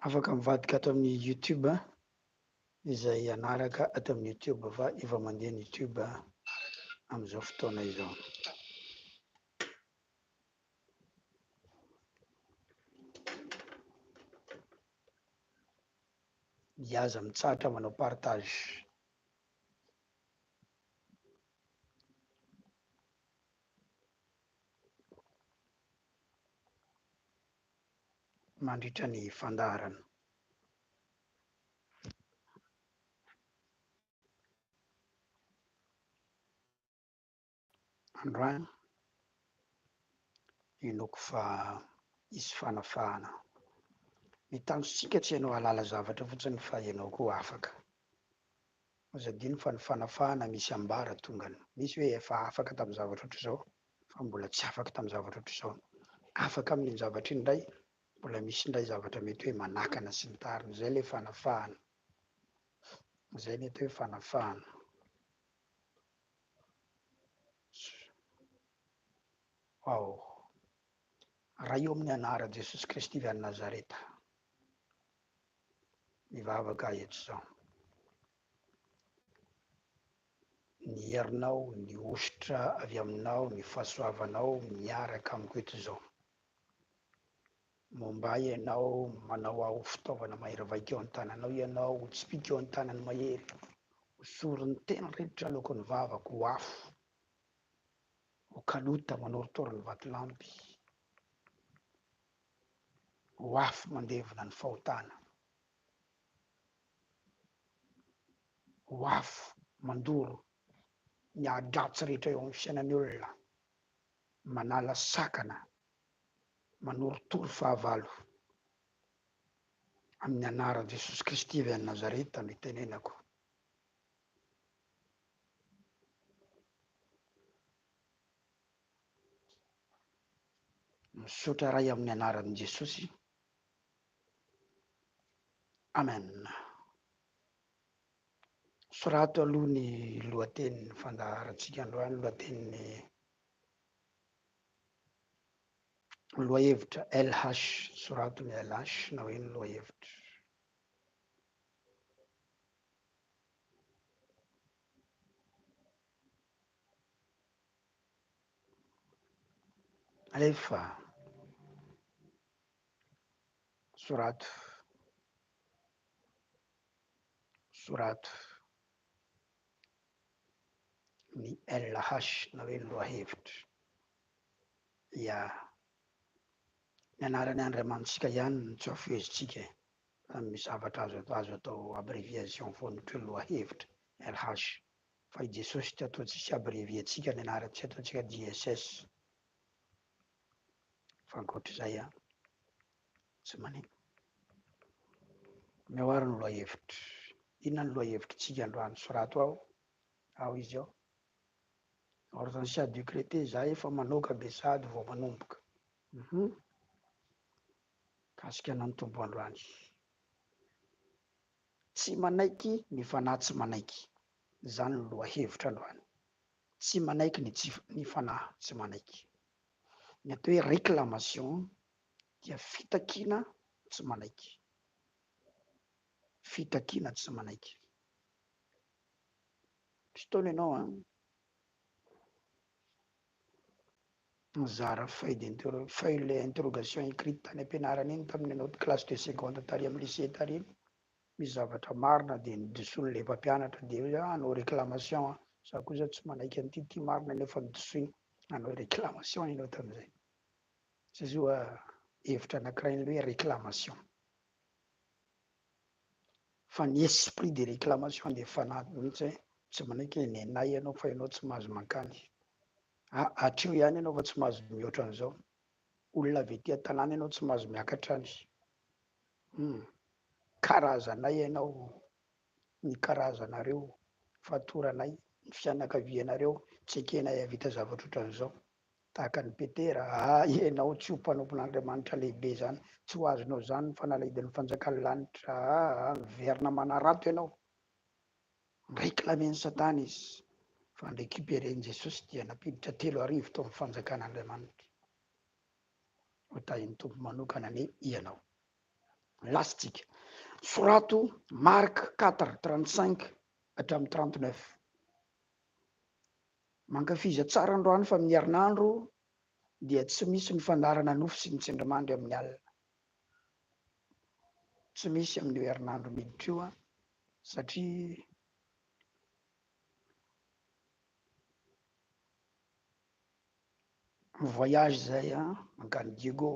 Afaka mivadika ato amin'ny YouTube izay hanaraka ato amin'ny YouTube fa efa mandeha ny YouTube amin'izao fotoana izao. Mihaza mitsahatra manao partage. Mandritra ny fandaharana. Androany, inoako fa hisy fanafahana. Ny tanjontsika tsy ianao hahalala zavatra fotsiny fa ianao koa afaka. Aza adino fa ny fanafahana misy ambara tongany. Misy hoe efa afaka tamin'ny zavatra ohatr'izao fa mbola tsy afaka tamin'ny zavatra ohatr'izao. Afaka amin'iny zavatra iny indray, mbola misy indray zavatra mety hoe manakana sy ny tariny. Izay ilay fanafahana. Izay ny atao hoe fanafahana. Wow. Ray eo amin'ny anaran'i Jesosy Kristy avy any Nazareta. Mivavaka aho eto izao. Ny herinao, ny hosotra avy aminao, ny fahasoavanao miaraka amiko eto izao. Momba ahy ianao, manao ahy ho fitaovana mahery vaika eo an-tananao ianao, ho tsipìka eo an-tanan'ny mahery, ho soron'ny tena rehetra aloaky ny vavako, ho afo, ho kanota manorotoro ny vatolampy. Ho afo mandevona ny fahotana. Ho afo mandoro ny adi-dratsy rehetra eo amin'ny fiainan'ny olona. Manala sakana, manorotoro fahavalo. Amin'ny anaran'i Jesosy Kristy avy any Nazareta no itenenako. Misaotra Ray amin'ny anaran'i Jesosy. Amen. Sorato aloha ny lohatenin'ny fandaharantsika androany, lohatenin'ny lohahevitra LH, sorato ny LH na hoe ny lohahevitra. Alefa. Sorato. Sorato. Ny LH na hoe ny lohahevitra. Ya. Ny anaran'ny Andriamanitsika ihany no tsy afohezintsika e. Fa misy zavatra azo azo atao abréviation foana ohatra hoe lohahevitra, LH. Fa i Jesosy tsy atao tsisy abrévier-tsika ny anarany, tsy ataontsika JSS. Fa ankoatr'izay an, tsy manino. Omeo ary ny lohahevitra. Inona ny lohahevitritsika androany? Sorato ao, ao izy ao. Hortensia Ducreté, za efa manoka be sady vao manomboka. Uhum. Kasika anao ny Tompo androany. Tsy manaiky ny fanahy tsy manaiky. Izany no lohahevitra androany. Tsy manaiky ny tsy ny fanahy tsy manaiky. Ny atao hoe réclamation dia fitakiana tsy manaiky. Fitakiana tsy manaiky. Misy taona ianao an. Mizara feuille d'interro feuille interrogation écrite tany am-pianarana iny tamin'ny ianao classe de seconde tary amin'ny lycée tary iny. Misy zavatra marina dia nodisoin'ilay mpampianatra dia hoe hanao réclamation aho. Za kosa tsy manaiky an'ity, ity marina nefa nodisoina. Hanao réclamation ianao tamin'izay. Zay zao hevitra anankiray ny hoe réclamation. Fa ny esprit de réclamation dia fanahy mihitsy hoe tsy manaiky hoe nenay ianao fa ianao tsy mahazo mankany. Ah, hatreo ihany ianao fa tsy mahazo mihoatra an'izao. Olona avy ety an-tanàna ianao tsy mahazo miakatra any. Hum. Karazanay ianao, ny karazanareo, fatoranay, ny fianakavianareo, tsy ekenay hahavita zavatra ohatran'izao. Tahaka an'i Petera, ah, ianao tsy ho mpanompon'Andriamanitra lehibe izany, tsy ho azonao izany ny fanalahidin'ny fanjakan'ny lanitra, ah, ah, miverina manarato ianao. Ni-réclamer-n'i Satana izy, fa ni-récupérer-n'i Jesosy dia nampiditra 3000 tao amin'ny fanjakan'Andriamanitra. Ho tahin'ny Tompo manokana anie ianao. Lasa tsika. Sorato Marc 4, 35 hatramin'ny 39. Mankafiza tsara androany fa amin'ny herinandro dia tsy misy ny fandaharana nofy sy ny tsindrimandry amin'ny alina. Tsy misy amin'io herinandro miditra io satria mi-voyage izay mankany Diego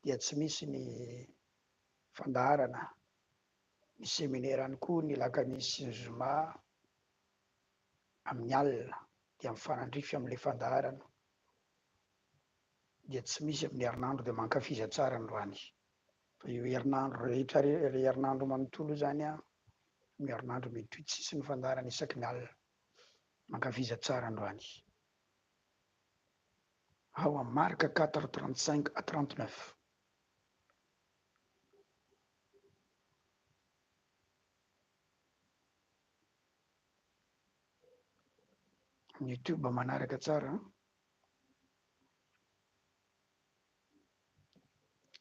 dia tsy misy ny fandaharana, ny seminaire ihany koa ny alakamisy sy ny zoma amin'ny alina dia mifanandrify amin'ilay fandaharana dia tsy misy amin'ny herinandro dia mankafiza tsara androany fa io herinandro rehetra herinandro manontolo io zany an, ny herinandro mety hoe tsisy ny fandaharana isaky ny alina. Mankafiza tsara androany. Ao amin'ny Marc 4, 35 à 39. Ny YouTube manaraka tsara.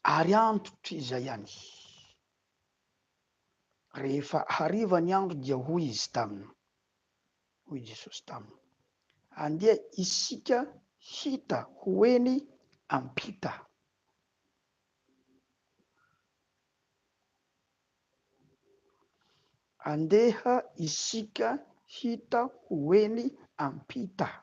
Ary antotry izay ihany. Rehefa hariva ny andro dia hoy izy taminy, hoy Jesosy taminy, Andeha isika hita ho eny ampita. Andeha isika hita ho eny ampita.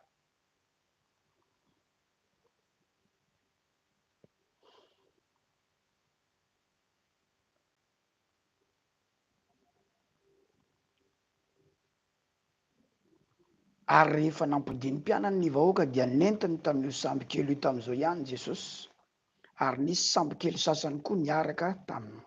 Ary rehefa nampodian'ny mpianany ny vahoaka dia nentiny tamin'io sambo kely io tamin'izao ihany Jesosy, ary nisy sambo kely sasany koa niaraka taminy.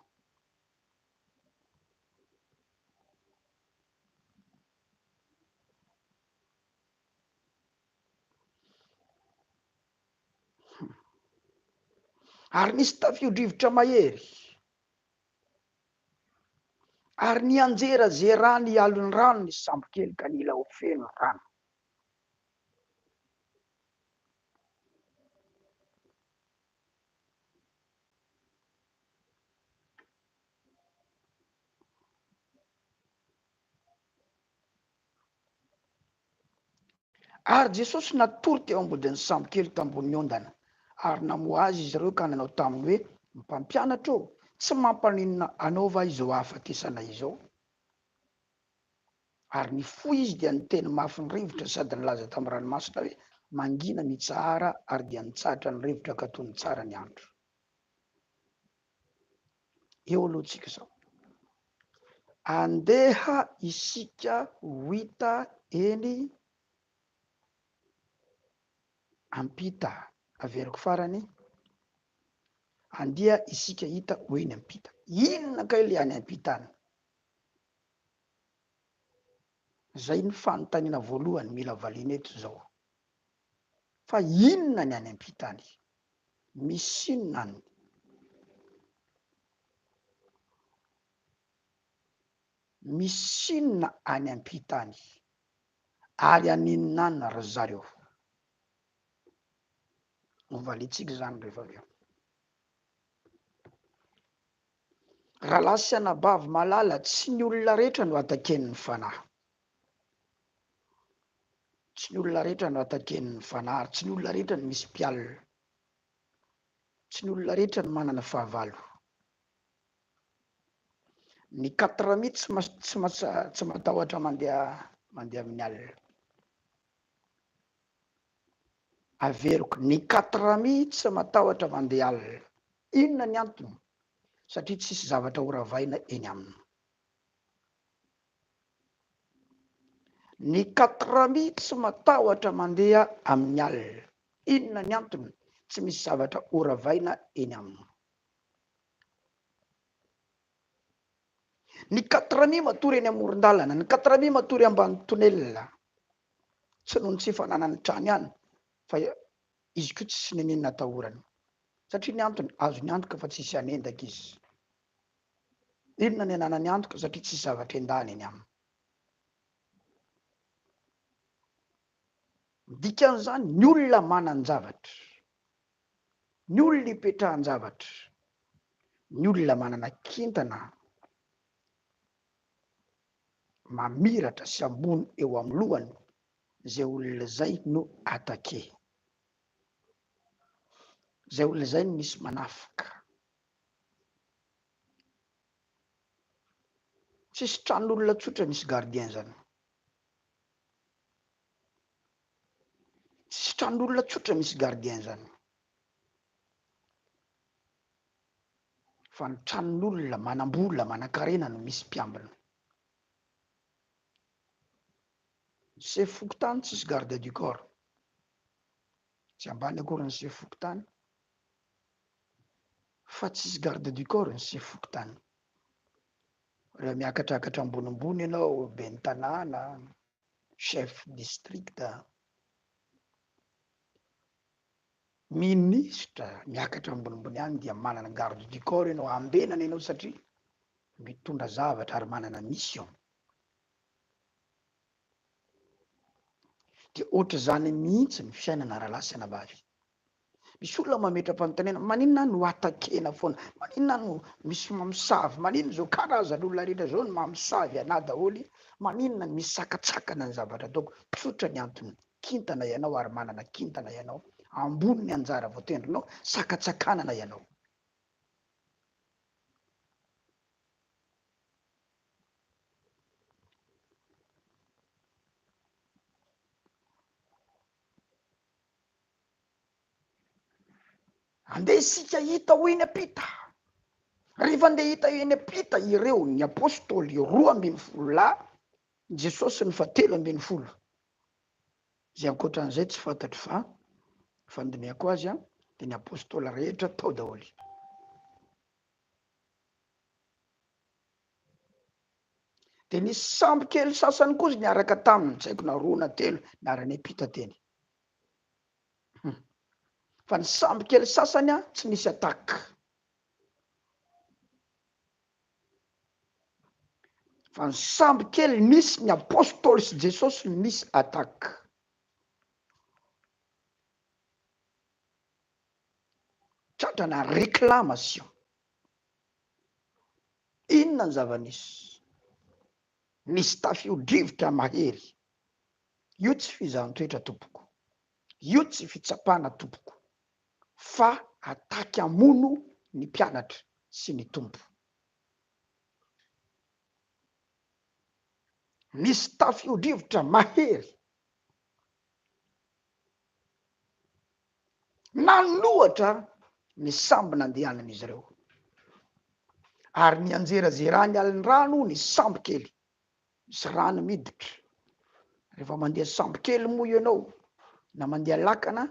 Ary nisy tafio-drivotra mahery, ary nianjera ze rano hialon'ny rano ny sambokely ka nila ho feno rano. Ary Jesosy natory teo ambodin'ny sambokely tambonin'ny ondana, ary namoha azy izy ireo ka nanao taminy hoe, Mpampianatra ô, tsy mampaninona anao va izao hahafatesana izao? Ary nifoha izy dia niteny mafy ny rivotra sady nilaza tamin'ny ranomasina hoe, Mangina, mitsahara, ary dia nitsahatra ny rivotra ka tony tsara ny andro. Eo aloha tsika izao. Andeha isika ho hita eny ampita. Averiko farany, andeha isika hita ho eny ampita. Inona kay le any ampita any? Zay ny fanontaniana voalohany mila valiana eto izao. Fa inona ny any ampita any? Misy inona any? Misy inona any ampita any? Ary haninona any ry zareo? Hovaliantsika izany rehefa avy eo. Rahalahy sy anabavy malala, tsy ny olona rehetra no ataken'ny fanahy. Tsy ny olona rehetra no ataken'ny fanahy ary tsy ny olona rehetra no misy mpialona. Tsy ny olona rehetra no manana fahavalo. Ny quatre mi tsy tsy tsy matahotra mandeha mandeha amin'ny alina. Averiko, ny quatre mi tsy matahotra mandeha alina. Inona ny antony? Satria tsisy zavatra horavaina eny aminy. Ny quatre mi tsy matahotra mandeha amin'ny alina. Inona ny antony? Tsy misy zavatra horavaina eny aminy. Ny quatre mi matory eny amoron-dalana, ny quatre mi matory ambany tonelina. Tsy noho ny tsy fananany trano ihany fa izy koa tsisy n'inon'inona atahorany. Satria ny antony, azony antoka fa tsisy hanendaka izy. Inona ny ananany antoka satria tsisy zavatra endahany eny aminy. Ny dikan'izany, ny olona manan-javatra, ny olona ipetrahan-javatra. Ny olona manana kintana mamiratra sy ambony eo amin'ny lohany, izay olona izay no attaqué. Izay olona izay no misy manafika. Tsisy tranon'olona tsotra misy gardien zany. Tsisy tranon'olona tsotra misy gardien zany. Fa ny tranon'olona manam-bola, manan-karena no misy mpiambina. Sefo fokontany tsisy garde du corps. Tsy ambany akory ny sefo fokontany fa tsisy garde du corps ny sefo fokontany. Rehefa miakatrakatra ambonimbony ianao, ben'ny tanàna, chef district, minisitra, miakatra ambonimbony any dia manana garde du corps ianao, ambenana ianao satria mitondra zavatra ary manana mission. Dia ohatr'izany mihitsy ny fiainana rahalahy sy anabavy. Misy olona mametra-panontaniana, maninona aho no atakena foana, maninona aho no misy mamosavy, maninona izao karazan'olona rehetra izao no mamosavy anah daholo, maninona no misy sakatsakana ny zavatra ataoko, tsotra ny antony, kintana ianao ary manana kintana ianao, ambony ny anjara voatendrinao, sakatsakanana ianao. Andeha isika hita ho eny am-pita. Rehefa andeha hita eny am-pita ireo ny apôstôly 12 lahy, Jesosy ny fahatelo ambin'ny folo. Izay ankoatran'izay tsy fantatro fa fandinihako azy dia ny apôstôly rehetra tao daholo. Dia nisy sambo kely sasany koa izy niaraka taminy, tsy haiko na roa na telo, niara-niampita teny. Fa ny sambo kely sasany an, tsy nisy attaque. Fa ny sambo kely nisy ny apôstôly sy Jesosy no nisy attaque. Tratrana réclamation. Inona ny zava-nisy? Nisy tafio-drivotra mahery. Io tsy fizahan-toetra tompoko. Io tsy fitsapana tompoko. Fa ataky hamono ny mpianatra sy ny Tompo. Nisy tafio-drivotra mahery. Nanohatra ny sambo nandehanan'izy ireo, ary nianjerazerany alin-drano ny sambo kely. Misy rano miditra. Rehefa mandeha sambo kely moa ianao na mandeha lakana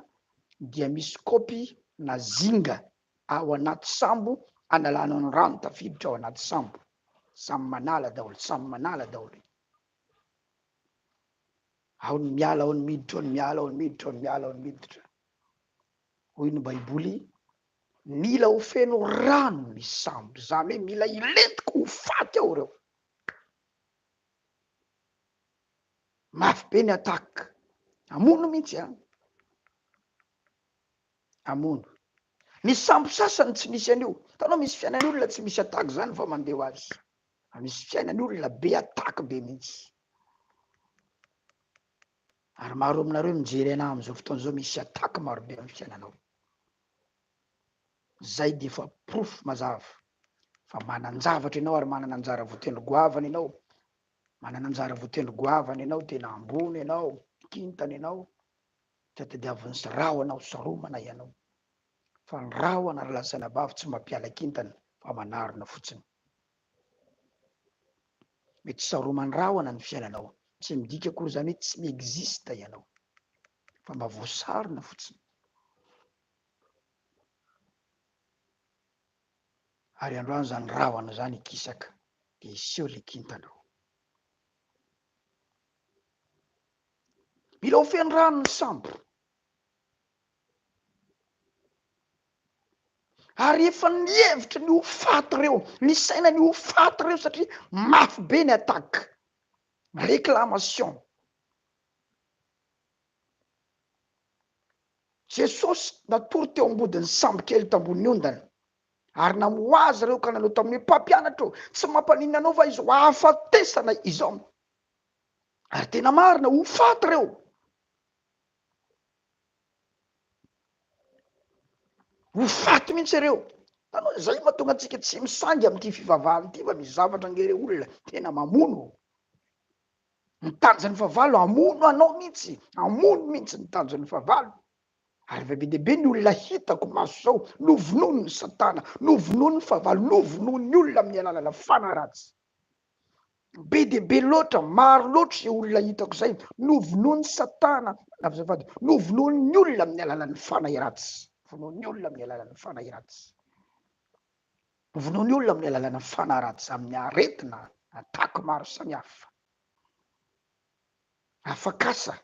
dia misy kaopy na zinga ao anaty sambo analana ny rano tafiditra ao anaty sambo. Samy manala daholo, samy manala daholo. Ao ny miala, ao ny miditra, ao ny miala, ao ny miditra, ao ny miala, ao ny miditra. Hoy ny Baiboly, mila ho feno rano ny sambo, izany hoe mila hilentika ho faty ao ireo. Mafy be ny attaque. Hamono mihitsy an. Hamono. Ny sambo sasany tsy misy an'io. Hitanao misy fiainan'olona tsy misy attaque zany fa mandeha ho azy. Fa misy fiainan'olona be attaque be mihitsy. Ary maro aminareo mijery anah amin'izao fotoana izao misy attaque maro be amin'ny fiainanao. Zay dia efa porofo mazava fa manan-javatra ianao ary manana anjara voatendry goavana ianao. Manana anjara voatendry goavana ianao, tena ambony ianao, kintana ianao, tsy tadiavin'ny rahona ho saromana ianao. Fa ny rahona ry lahy sy anabavy tsy mampiala kintana fa manarona fotsiny. Mety saroman'ny rahona ny fiainanao, tsy midika akory izany hoe tsy mi-existe ianao, fa mba voasarona fotsiny. Ary androany izany rahona izany hikisaka dia hiseho ilay kintanao. Mila ho feno rano ny sambo. Ary efa nihevitra ny ho faty ireo, nisaina ny ho faty ireo satria mafy be ny attaque, réclamation. Jesosy natory teo ambodin'ny sambo kely tambon'ny ondana. Ary namoha azy ireo ka nanao taminy hoe, Mpampianatra ô, tsy mampaninona anao va izao hahafatesana izao? Ary tena marina, ho faty ireo. Ho faty mihitsy ireo. Hitanao, izay mahatonga antsika tsy misangy amin'ity fivavahana ity fa misy zavatra ange ireo olona tena mamono. Ny tanjon'ny fahavalo hamono anao mihitsy, hamono mihitsy ny tanjon'ny fahavalo. Ary efa be dia be ny olona hitako maso izao novonoin'ny satana, novonoin'ny fahavalo, novonoin'ny olona amin'ny alalana fanahy ratsy. Be dia be loatra, maro loatra izay olona hitako izay novonoin'ny satana, azafady, novonoin'ny olona amin'ny alalan'ny fanahy ratsy. Vonoin'ny olona amin'ny alalan'ny fanahy ratsy. Vonoin'ny olona amin'ny alalan'ny fanahy ratsy, amin'ny aretina, attaque maro samihafa. Afak'asa.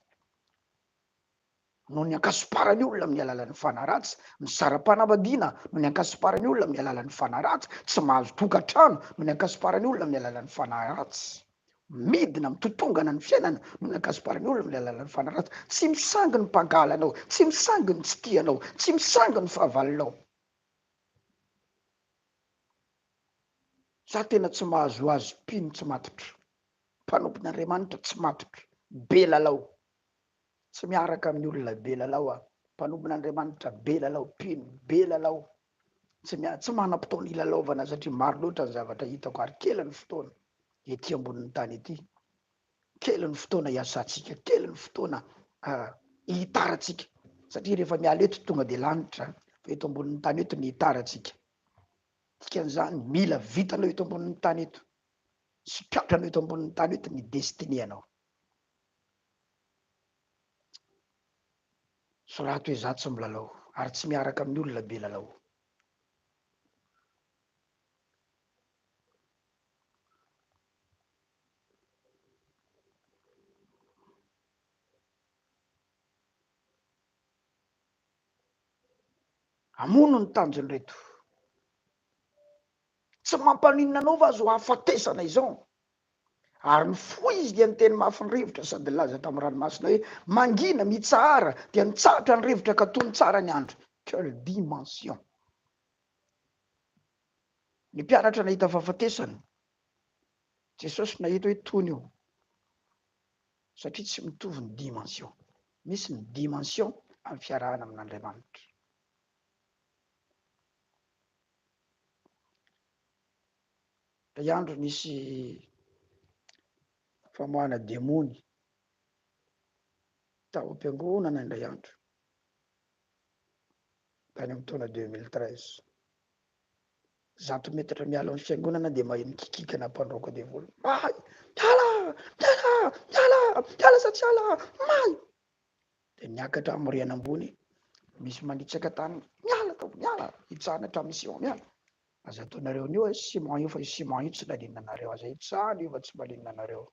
noho ny ankasomparan'ny olona amin'ny alalan'ny fanahy ratsy, misara-panambadiana noho ny ankasomparan'ny olona amin'ny alalan'ny fanahy ratsy, tsy mahazo tokantrano noho ny ankasomparan'ny olona amin'ny alalan'ny fanahy ratsy, midina mitotongana ny fiainana noho ny ankasomparan'ny olona amin'ny alalan'ny fanahy ratsy, tsy misangy ny mpankahala anao, tsy misangy ny tsy tia anao, tsy misangy ny fahavalonao. Za tena tsy mahazo azy mpino tsy matotra, mpanompon'Andriamanitra tsy matotra, be lalao. Tsy miaraka amin'ny olona be lalao aho. Mpanompon'Andriamanitra be lalao, mpino be lalao. Tsy mia- tsy manam-potoana hilalaovana satria maro loatra ny zavatra hitako ary kely ny fotoana ety ambonin'ny tany ety. Kely ny fotoana hiasantsika, kely ny fotoana hitarantsika satria rehefa miala eto tonga dia lanitra fa eto ambonin'ny tany eto ny hitarantsika. Dikan'izany mila vitanao eto ambonin'ny tany eto sy tratranao eto ambonin'ny tany eto ny destinée anao. Soraty hoe za tsy milalao ary tsy miaraka amin'ny olona be lalao. Hamono ny tanjon'ireto. Tsy mampaninona anao va zao hahafatesana izao? Ary nifoha izy dia niteny mafy ny rivotra sady nilaza tamin'ny ranomasina hoe, Mangina, mitsahara! Dia nitsahatra ny rivotra ka tony tsara ny andro. Quelle dimension! Ny mpianatra nahita fahafatesana, Jesosy nahita hoe tony io, satria tsy mitovy ny dimension. Misy ny dimension amin'ny fiarahana amin'Andriamanitra. Indray andro nisy famoahana demony tao am-piangonana indray andro, tany amin'ny taona 2013. Zato metatra miala amin'ny fiangonana dia maheno kikikana mpandroaka devoly. May! Miala! Miala! Miala! Miala sa tsy hiala! May! Dia niakatra amin'ny rihana ambony, misy manitsaka tany, miala tao, miala! Hitsahana hatramin'ny ciment, miala! Aza ataonareo an'io eh, ciment io fa io ciment io tsy naninona anareo, aza hitsahana io fa tsy maninona anareo.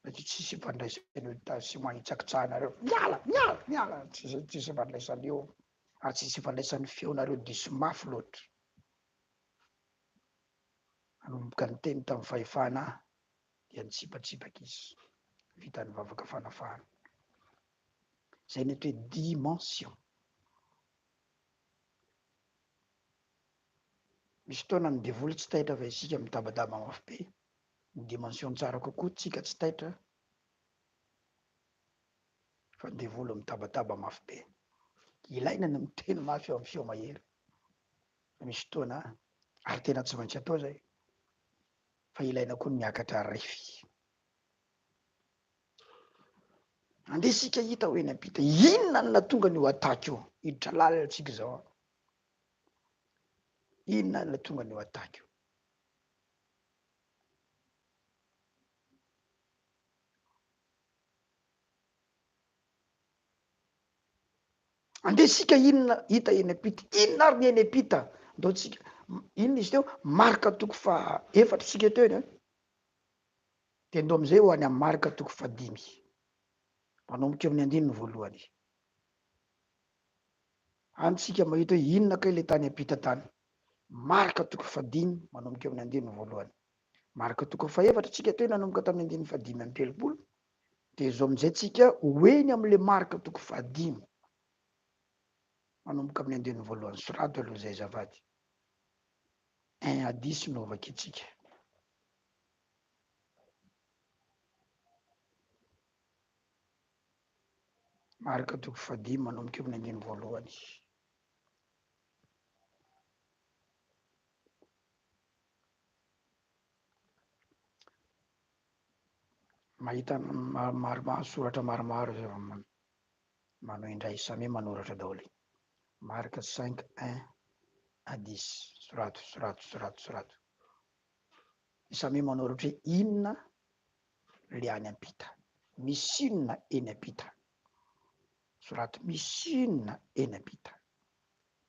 Satria tsisy ifandraisany io ta ciment hitsakitsahanareo. Miala, miala, miala, tsisy tsisy ifandraisany io. Ary tsisy ifandraisan'ny feonareo diso mafy loatra. Nanomboka niteny tamin'ny fahefana aho dia nitsipatsipaka izy. Vita ny vavaka fanafahana. Izay ny atao hoe dimension. Misy fotoana ny devoly tsy taitra fa isika mitabadaba mafy be, ny dimension tsara kokoa tsika tsy taitra fa ny devoly mitabataba mafy be. Ilaina ny miteny mafy eo amin'ny feo mahery fa misy fotoana ary tena tsy maintsy atao izay fa ilaina koa ny miakatra refy. Andeha isika hita ho eny am-pita inona no nahatonga an'io attaque io, hiditra lalina tsika izao. Inona no nahatonga an'io attaque io? Andeha isika inona hita eny am-pita? Inona ary ny eny am-pita? Andao tsika, inona izy teo? Marka toko faha efatra tsika teo iny an. Dia andao amin'izay ho any amin'ny Marka toko fahadimy. Manomboka eo amin'ny andininy voalohany. Any tsika mahita hoe inona kay ilay tany am-pita tany. Marka toko fahadimy manomboka eo amin'ny andininy voalohany. Marka toko fahefatra tsika teo nanomboka tamin'ny andininy fahadimy amby 30. Dia izao amin'izay tsika ho eny amin'ilay Marka toko fahadimy. Manomboka amin'ny andininy voalohany. Sorato aloha izay azafady. Un à dix no vakintsika. Marka toko fahadimy manomboka eo amin'ny andininy voalohany. Mahita maromaro soratra maromaro izay vao manao indray samia manoratra daholo. Marc 5 1 à 10 sorato sorato sorato sorato. Samia manoratra hoe inona le any ampita. Misy inona eny ampita. Sorato misy inona eny ampita.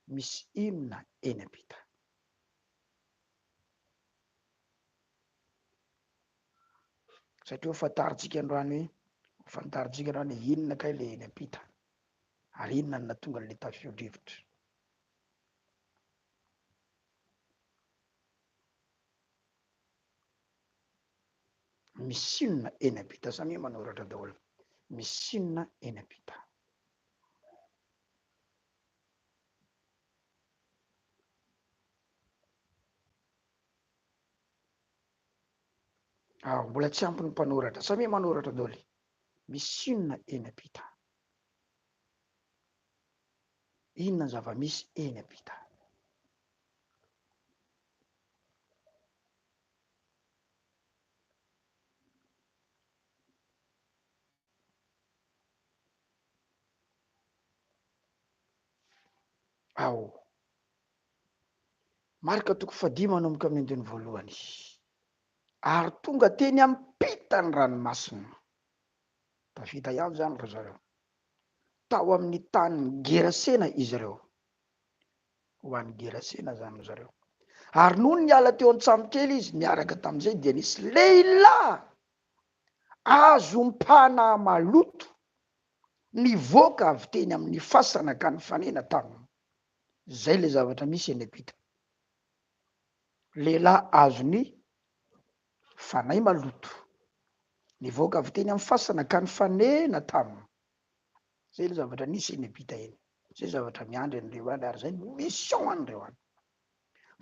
Misy inona eny ampita. Satria ho fantarintsika androany hoe, ho fantarintsika androany hoe inona kay le eny ampita, ary inona no nahatonga an'le tafio-drivotra. Misy inona eny ampita, samia manoratra daholo. Misy inona eny ampita. Ao, mbola tsy ampy ny mpanoratra. Samia manoratra daholo. Misy inona eny ampita? Inona ny zava-misy eny ampita? Ao. Marka toko fahadimy manomboka amin'ny andininy voalohany. Ary tonga teny ampitan'ny ranomasina. Tafita ihany izany ry zareo. Tao amin'ny tanin'i Gerasena izy ireo. Ho any Gerasena izany ry zareo. Ary nony niala teo an-tsambokely izy niaraka tamin'izay dia nisy lehilahy azom-panahy maloto nivoaka avy teny amin'ny fasana ka nifanena taminy. Zay le zavatra misy eny ampita. Lehilahy azon'ny fanahy maloto. Nivoaka avy teny amin'ny fasana ka nifanena taminy. Zay le zavatra nisy eny ampita eny. Zay zavatra miandry an'ireo any ary zay ny mission an'ireo any.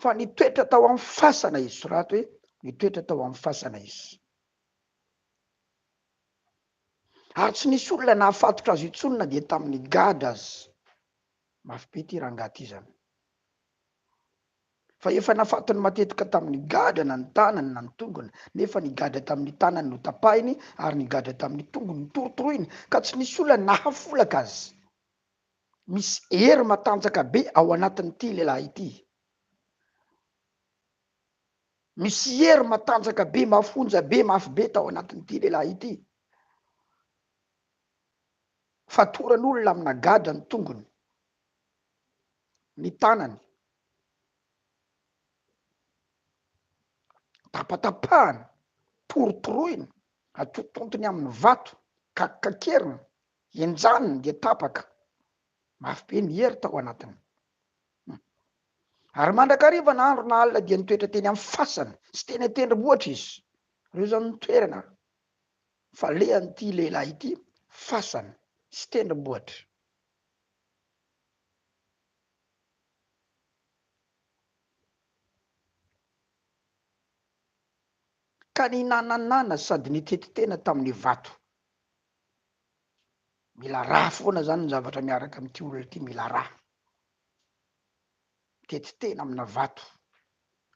Fa nitoetra tao amin'ny fasana izy. Soraty hoe nitoetra tao amin'ny fasana izy. Ary tsy nisy olona nahafatotra azy intsony na dia tamin'ny gadra aza. Mafy be ity rangahy ity zany. Fa efa nafatony matetika tamin'ny gadra na ny tanany na ny tongony, nefa ny gadra tamin'ny tanany notapahiny ary ny gadra tamin'ny tongony notorotoroiny, ka tsy nisy olona nahafolaka azy. Misy hery matanjaka be ao anatin'ity lehilahy ity. Misy hery matanjaka be, mafonja be, mafy be tao anatin'ity lehilahy ity. Fatoran'olona amina gadra ny tongony, ny tanany. Tapatapahana, torotoroina, atotontony amin'ny vato, kakikakerina, henjaniny dia tapaka. Mafy be ny hery tao anatiny. Ary mandrakariva na andro na alina dia nitoetra teny amin'ny fasana sy teny an-tendrombohitra izy. Ireo izany ny toerana falehan'ity lehilahy ity, fasana sy tendrombohitra. Ka ninananana sady nitety tena tamin'ny vato. Mila rà foana zany ny zavatra miaraka amin'ity olona ity, mila rà. Mitety tena amina vato,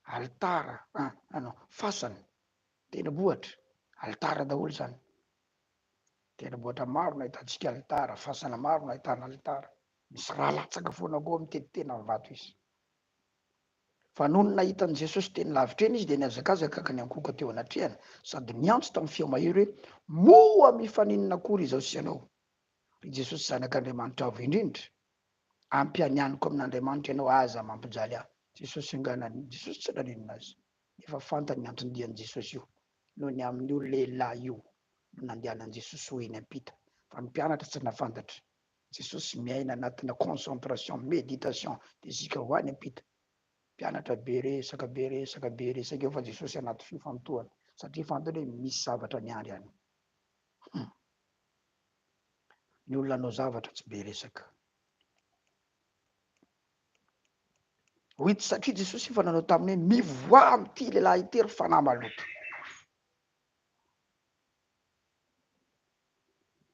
alitara, ah, ah non, fasana, tendrombohitra, alitara daholo zany. Tendrombohitra maro no ahitantsika alitara, fasana maro no ahitana alitara. Misy rà latsaka foana koa mitety tena amin'ny vato izy. Fa nony nahita an'i Jesosy teny lavitra eny izy dia nihazakazaka ka niankohoka teo anatrehany sady niantso tamin'ny feo mahery hoe, Moa mifaninona akory izaho sy ianao, ry Jesosy Zanak'Andriamanitra Avo Indrindra? Ampianianiko amin'Andriamanitra ianao, aza mampijaly ahy. Jesosy angaha naninona? Jesosy tsy naninona azy. Nefa fantany ny anton-dian'i Jesosy io. Noho ny amin'io lehilahy io no nandehanan'i Jesosy ho eny am-pita. Fa ny mpianatra tsy nahafantatra. Jesosy miaina anatina concentration, méditation, dia isika ho any am-pita. Mpianatra be resaka, be resaka, be resaka eo fa Jesosy anaty fifantohana satria fantany hoe misy zavatra miandry any. Hum. Ny olona hanao zavatra tsy be resaka. Hoy satria Jesosy efa nanao taminy hoe mivoaha amin'ity lehilahy ity ry fanahy maloto.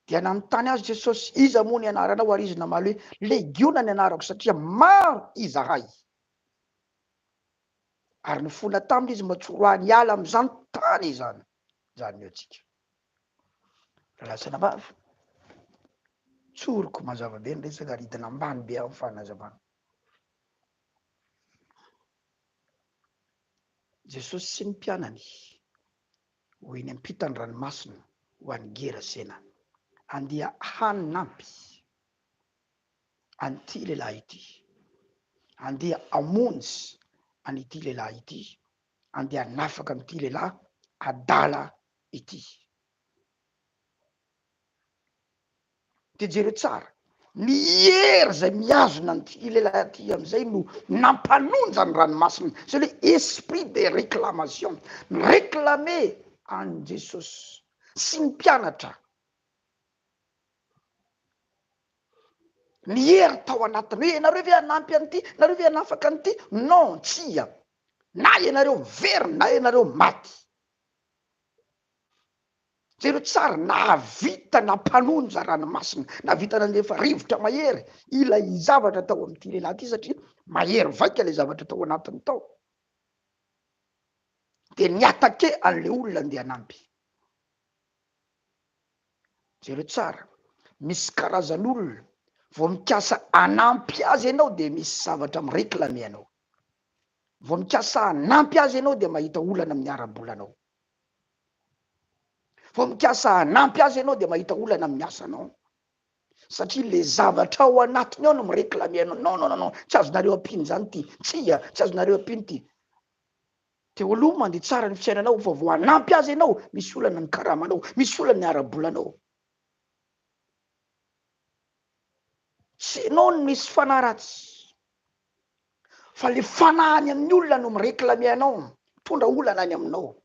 Dia nanontany azy Jesosy, iza moa ny anaranao? Ary izy namaly hoe, Legiona ny anarako, satria maro izahay. Ary nifona taminy izy mba tsy horoahiny hiala amin'izany tany izany. Izany ny antsika. Rahalahy sy anabavy, tsoriko mazava be ny resaka ary hidina ambany be amin'ny fanazavana. Jesosy sy ny mpianany ho eny ampitan'ny ranomasina ho any Gerasena. Andeha hanampy an'ity lehilahy ity. Andeha hamonjy an'ity lehilahy ity. Andeha hanafaka an'ity lehilahy adala ity. De jereo tsara, ny hery zay mihazona an'ity lehilahy aty am'izay no nampanonja ny ranomasina, zay le esprit de réclamation, mi-réclamer an'i Jesosy sy ny mpianatra, ny hery tao anatiny hoe ianareo ve hanampy an'ity, nareo ve hanafaka an'ity, non, tsia, na ianareo very na ianareo maty. Jereo tsara, nahavita nampanonja ranomasina, nahavita nandefa rivotra mahery ilay zavatra tao amin'ity lehilahy ity satria mahery vaika ilay zavatra tao anatiny tao. Dia ni-attaquer an'ilay olona andeha hanampy. Jereo tsara, misy karazan'olona vao mikasa hanampy azy ianao dia misy zavatra mi-réclamer anao. Vao mikasa hanampy azy ianao dia mahita olana amin'ny ara-bolanao. Vao mikasa hanampy azy ianao dia mahita olana amin'ny asanao. Satria le zavatra ao anatiny ao no mi-réclamer anao. Non, non, non, non, tsy azonareo ampiana izany ity. Tsia, tsy azonareo ampiana ity. Teo aloha mandeha tsara ny fiainanao fa vao hanampy azy ianao, misy olana ny karamanao, misy olana ny ara-bolanao. Tsy ianao no misy fanahy ratsy. Fa le fanahy any amin'ny olona no mi-réclamer anao, mitondra olana any aminao.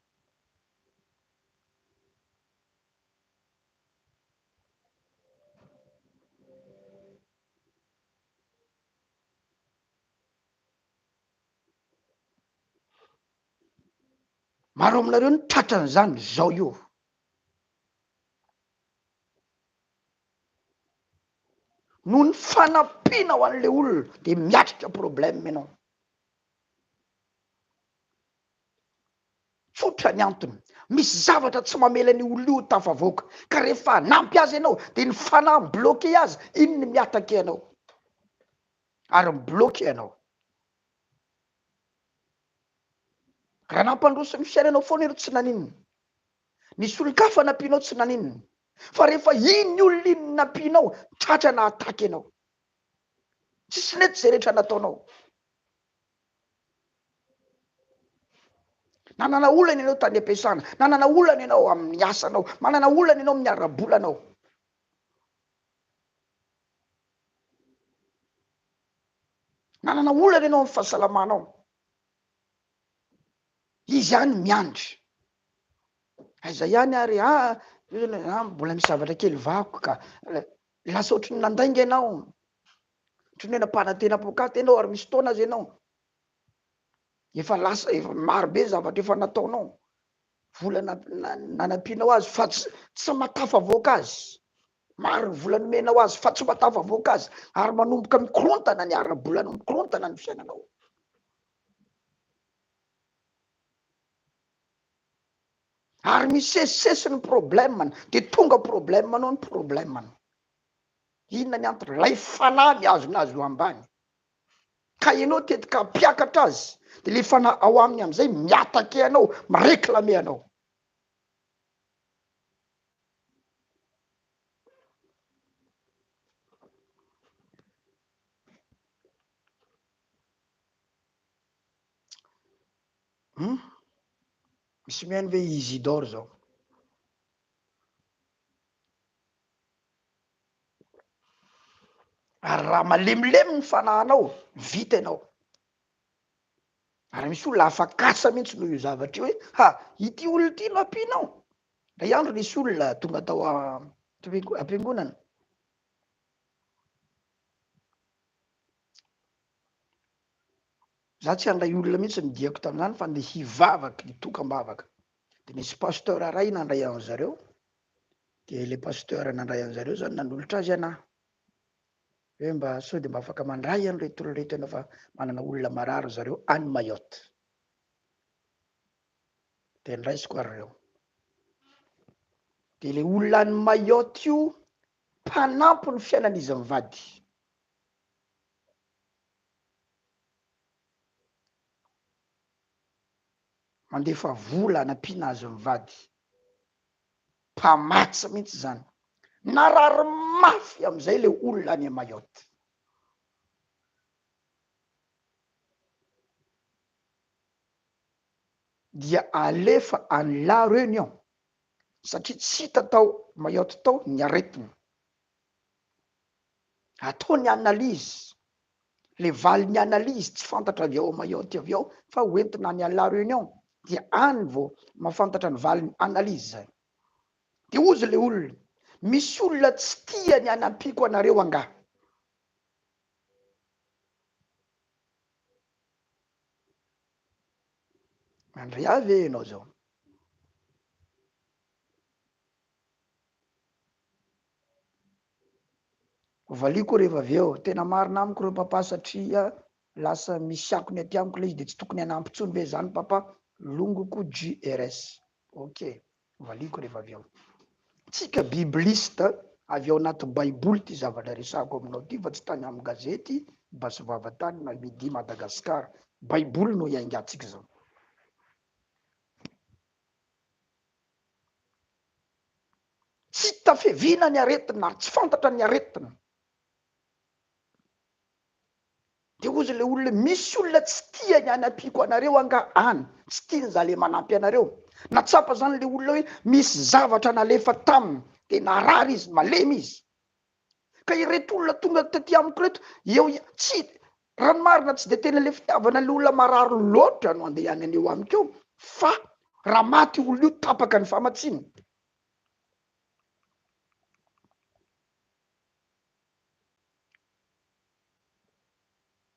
Maro aminareo no tratran'izany zao io. Noho ny fanampiana ho an'le olona de miatrika problème ianao. Tsotra ny antony, misy zavatra tsy mamela an'io olona io ho tafavoaka, ka rehefa hanampy azy ianao de ny fanahy mi-bloquer azy, iny no mi-attaquer anao, ary mi-bloquer anao. Raha nampandroso ny fiainanao foana ianao tsy naninona, Nisy olon-kafa nampianao tsy naninona. Fa rehefa iny olona iny no nampianao, tratra nahataka ianao. Tsisy nety izay rehetra nataonao. Nanana olana ianao tany am-piasana, nanana olana ianao amin'ny asanao, manana olana ianao amin'ny ara-bolanao. Nanana olana ianao amin'ny fahasalamanao. Izy ihany miandry. Aiza ihany ary ah, ah mbola misy zavatra kely vahako ka. Lasa ohatry ny nandainga ianao. Ohatry ny hoe nampanantena poakaty ianao ary misy fotoana aza ianao. Efa lasa, efa maro be ny zavatra efa nataonao. Vola nanampianao azy fa tsy, tsy mahatafavoaka azy. Maro ny vola nomenao azy fa tsy mahatafavoaka azy. Ary manomboka mikorontana ny ara-bolanao, mikorontana ny fiainanao. Ary misesisesy ny problème-ny, de tonga problème-nao ny problème-ny. Inona ny antony? Lay fanahy mihazona azy ho ambany. Ka ianao tetika hampiakatra azy, de le fanahy ao aminy amizay mi-attaquer anao, mi-réclamer anao. Hum? Misy mihaino ve Isidore zao? Ary raha malemilemy ny fanahinao, vita ianao. Ary misy olona afa-kasa mihitsy noho io zavatra io hoe, ha, ity olona ity no ampianao. Indray andro nisy olona tonga tao am-piangonana. Za tsy handray olona mihitsy ny diako tamin'izany fa ndeha hivavaka, hitokam-bavaka. De nisy pasteur ray nandray an'zareo, de le pasteur nandray an'zareo zany nanolotra azy anah. Hoe mba sao de mba afaka mandray an'ireto olona ireto ianao fa manana olona marary zareo any Mayotte. De niraisiko ary reo. De le olona any Mayotte io mpanampy ny fiainan'izy mivady. Mandefa vola hanampiana azy mivady. Mpamatsy mihitsy zany. Narary mafy amizay le olona any Mayotte. Dia alefa any La Réunion satria tsy hita tao Mayotte tao ny aretina. Atao ny analyse, le valin'ny analyse tsy fantatra avy ao Mayotte avy ao fa hoentina any La Réunion dia any vao mahafantatra ny valin'ny analyse zay. De hozy le olona, misy olona tsy tia ny hanampiako anareo angaha? Mandray ahy ve ianao zao? Valiako rehefa avy eo, tena marina amiko ireo papa satria lasa misy akony aty amiko ilay izy de tsy tokony hanampy intsony ve zany papa? Longoko JRS. Ok, valiako rehefa avy eo. Tsika bibliste avy ao anaty baiboly ity zavatra resahako aminao ity fa tsy tany amin'ny gazety Basy Vava tany na Midi Madagascar. Baiboly no iaingantsika izao. Tsy tafevina ny aretina ary tsy fantatra ny aretina. De hozy le olona misy olona tsy tia ny hanampiako anareo angaha any, tsy tiany za le manampy anareo. Natsapa zany le olona hoe misy zavatra nalefa taminy de narary izy, malemy izy. Ka ireto olona tonga taty amiko ireto, eo tsy, raha ny marina tsy de tena le fitiavana le olona marary loatra no andehanany eo amiko eo, fa raha maty io olona io tapaka ny famatsiana.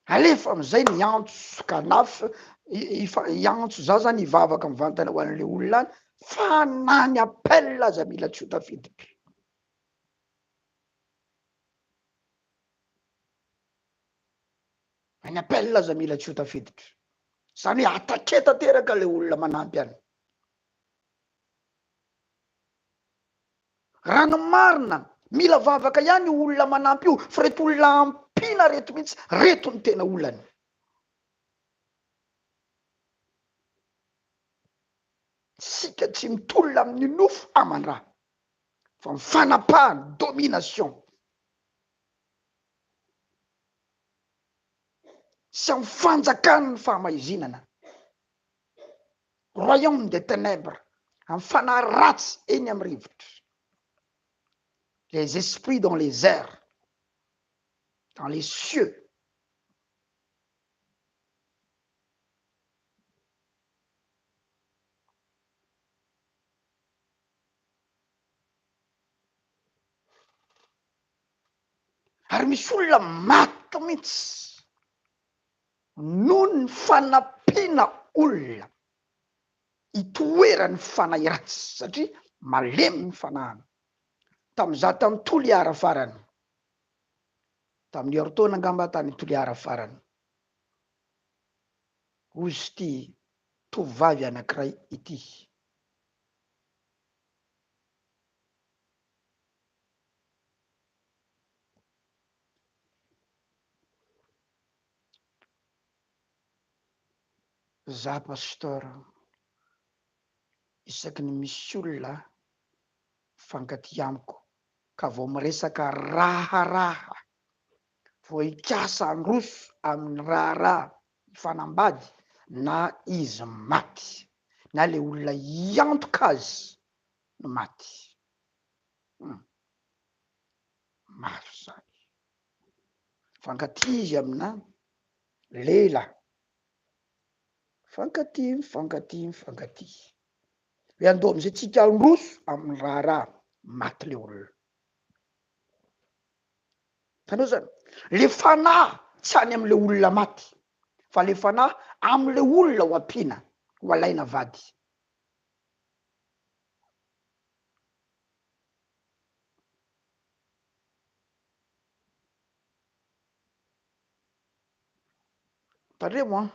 Alefa amizay ny antso kanaf hiantso za zany hivavaka mivantana ho an'le olona any fa na ny appel aza mila tsy ho tafiditra. Na ny appel aza mila tsy ho tafiditra. Zany hoe attaquer tanteraka le olona manampy any. Raha ny marina, mila vavaka ihany io olona manampy io, fa reto olona ampiana reto mihitsy, reto no tena olana. Tsika tsy mitolona amin'ny nofo aman-dra, fa ny fanapahana, domination, sy amin'ny fanjakan'ny fahamaizinana. Royaume des ténèbres, amin'ny fanahy ratsy eny amin'ny rivotra, les esprits dans les airs, dans les cieux. Ary misy olona maty mihitsy noho ny fanampiana olona itoeran'ny fanahy ratsy satria malemy ny fanahiny. Tamin'izaho tany Toliara farany, tamin'ny herintaona angamba tany Toliara farany, hozy ity tovovavy anankiray ity. Za pasteur isaky ny misy olona mifankatia amiko ka vao miresaka raharaha vao hikasa handroso amin'ny raharaha hifanambady na izy maty na le olona hiantoka azy no maty hum mafy zany. Mifankatia izy amina lehilahy. Mifankatia, mifankatia, mifankatia. Hoe andao amizay tsika handroso amin'ny raharaha, maty le olona. Hitanao zany? Le fanahy tsy any am'le olona maty. Fa le fanahy amle olona ho ampiana, ho alaina vady. Tandremo an!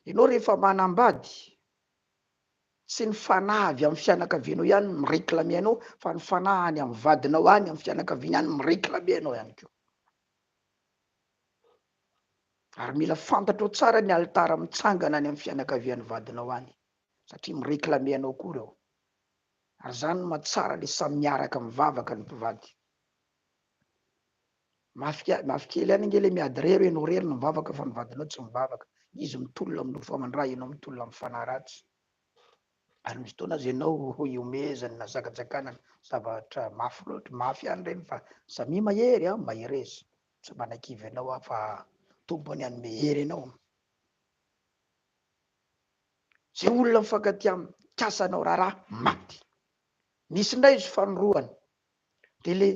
Ianao rehefa manambady, tsy ny fanahy avy amin'ny fianakavianao ihany no mi-reclamer anao fa ny fanahy any amin'ny vadinao any amin'ny fianakaviany any mi-reclamer anao ihany koa. Ary mila fantatrao tsara ny alitara mitsangana any amin'ny fianakavian'ny vadinao any satria mi-reclamer anao koa ireo. Ary zany no mahatsara le samy miaraka mivavaka ny mpivady. Mafy ke- mafy kely ihany ange le miady irery hoe ianao irery no mivavaka fa ny vadinao tsy mivavaka. Izy mitolona amin'ny nofo aman-dra, ianao mitolona amin'ny fanahy ratsy. Ary misy fotoana aza ianao ihomehezany na sakantsakanana, zavatra mafy loatra, mafy ihany ireny fa samia mahery an, mahereza. Tsy manakivy anao aho fa Tompo anie hanome hery anao. Zay olona mifankatia mikasa hanao raharaha, maty. Nisy indray izy fanorohana, de le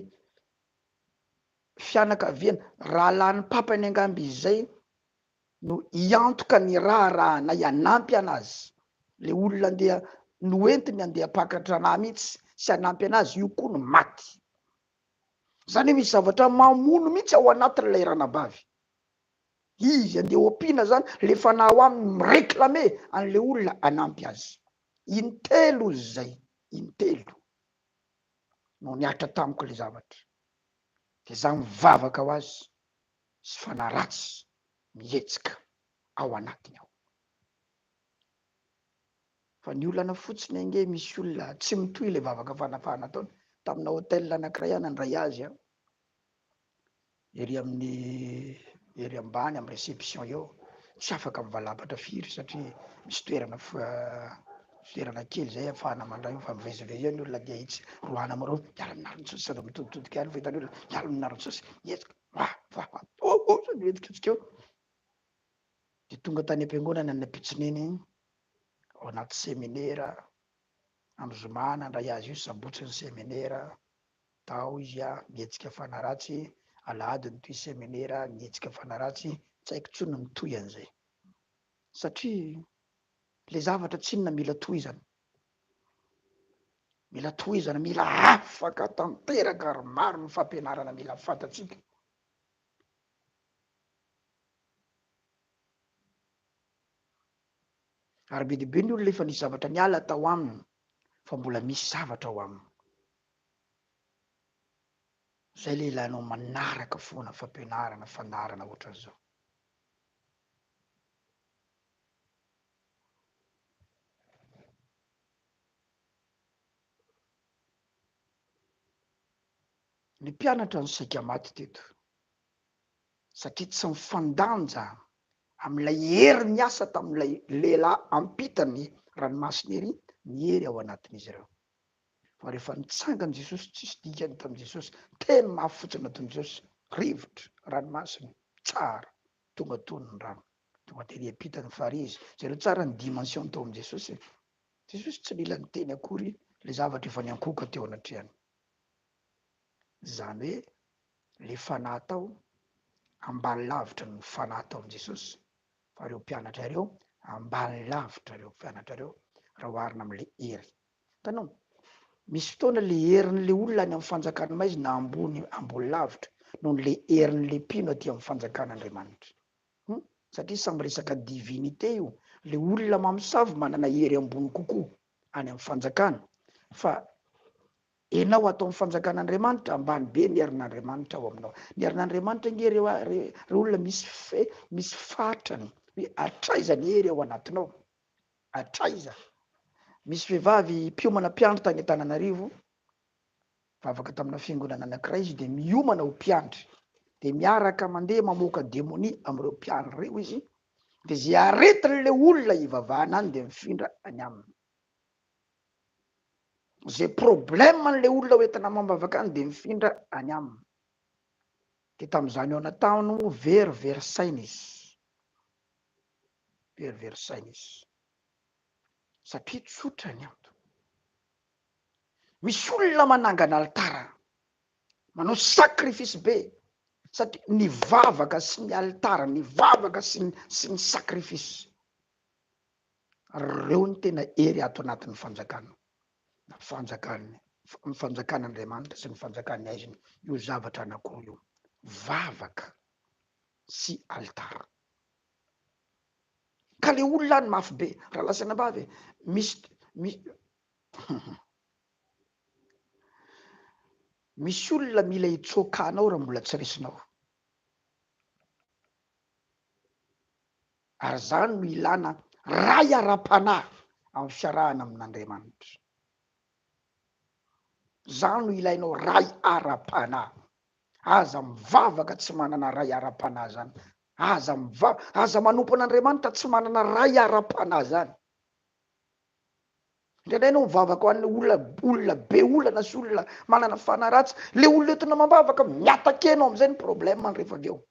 fianakaviana, rahalahin'ny papany angamba izy zay no hiantoka ny raharahanay hanampy anazy, le olona andeha noentiny andeha hampakatra anah mihitsy sy hanampy anazy io koa no maty. Zany hoe misy zavatra mamono mihitsy ao anatin'ilay ranabavy. Izy andeha ho ampiana zany, le fanahy ao aminy mi-reclamer an'le olona hanampy azy. Intelo izy zay, intelo no nihatra tamiko le zavatra. De za mivavaka ho azy sy fanahy ratsy mihetsika ao anatiny ao. Fa ny olana fotsiny ange misy olona tsy mitohy le vavaka fanafahana ataony. Tamina hotel anankiray aho nandray azy an, ery amin'ny ery ambany amin'ny réception eo, tsy afaka mivalapatra firy satria misy toerana toerana kely zay ahafahana mandray eo fa mivezivezy eo ny olona dia itsy roahana amin'ireo miala amin'ny narin-tsosy sady mitoditodika ihany fa hitan'ny olona miala amin'ny narin-tsosy mihetsika wa wa wa oh oh sady mihetsiketsika eo. Dia tonga tany am-piangonana ny ampitson'iny ao anaty seminera, amin'ny zoma nandray azy io, sabotsy ny seminera, tao izy mihetsika fanahy ratsy, alahady nitohy seminera, nihetsika fanahy ratsy, tsy haiko intsony ny mitohy an'izay. Satria le zavatra tsinona mila tohizana, mila tohizana, mila afaka tanteraka ary maro ny fampianarana mila fantatsika. Ary be dia be ny olona efa nisy zavatra niala tao aminy fa mbola misy zavatra ao aminy. Zay le ilainao manaraka foana fampianarana, fandaharana ohatran'izao. Ny mpianatra no saika maty teto. satria tsy mifandanja amin'ilay hery niasa tamin'ilay lehilahy ampita ny ranomasina ery ny hery ao anatin'izy ireo. Fa rehefa nitsangana Jesosy, tsisy dikany tamin'i Jesosy, teny mafy fotsiny nataon'i Jesosy, rivotra, ranomasina, tsara, tonga tony ny rano, tonga tery ampita ny farihy izy. Jereo tsara ny dimension tao amin'i Jesosy e. Jesosy tsy nila niteny akory ilay zavatra efa niankohoka teo anatrehany. Izany hoe le fanahy tao ambany lavitra noho ny fanahy tao amin'i Jesosy, fa ireo mpianatra ireo ambany lavitra ireo mpianatra ireo raha oharina amin'le hery. Hitanao, misy fotoana le herin'le olona any amin'ny fanjakan'ny maizina ambony ambony lavitra noho ny le herin'le mpino aty amin'ny fanjakan'Andriamanitra. Hum, satria samy resaka divinité io, le olona mamosavy manana hery ambony kokoa any amin'ny fanjakana, fa Enao ato amin'ny fanjakan'Andriamanitra, ambany be ny herin'Andriamanitra ao aminao. Ny herin'Andriamanitra ange reo ry olona misy fe, misy fatrany hoe hatraiza ny hery ao anatinao, hatraiza. Misy vehivavy mpiomana mpiandry tany Antananarivo, vavaka tamina fiangonana anankiray izy dia miomana ho mpiandry, dia miaraka mandeha mamoaka demonia amin'ireo mpiandry ireo izy, dia izay aretin'ilay olona ivavahana any dia mifindra any aminy. Zay problème an'le olona ho entina amam-bavaka any de mifindra any aminy. De tamin'izany eo natao no very very saina izy. Very very saina izy. Satria tsotra ny antony. Misy olona manangana alitara, manao sacrifice be. Satria ny vavaka sy ny alitara, ny vavaka sy ny sy ny sacrifice, reo no tena hery ato anatin'ny fanjakana, fanjakan'ny ny fanjakan'Andriamanitra sy ny fanjakan'ny aizina, io zavatra anankiroa io, vavaka sy alitara. Ka le olona any mafy be, raha lazaina ambavy e, misy misy Misy olona mila hitsoaka anao raha mbola tsy resinao. Ary izany no ilana ray ara-panahy amin'ny fiarahana amin'Andriamanitra. Izany no ilainao ray ara-panahy. Aza mivavaka tsy manana ray ara-panahy zany. Aza miva, aza manompo an'Andriamanitra tsy manana ray ara-panahy zany. Indraindray ianao mivavaka ho an'ny olona olona be olana sy olona manana fanahy ratsy, le olona entina mambavaka miattaquer anao amizay ny problème-ny rehefa avy eo.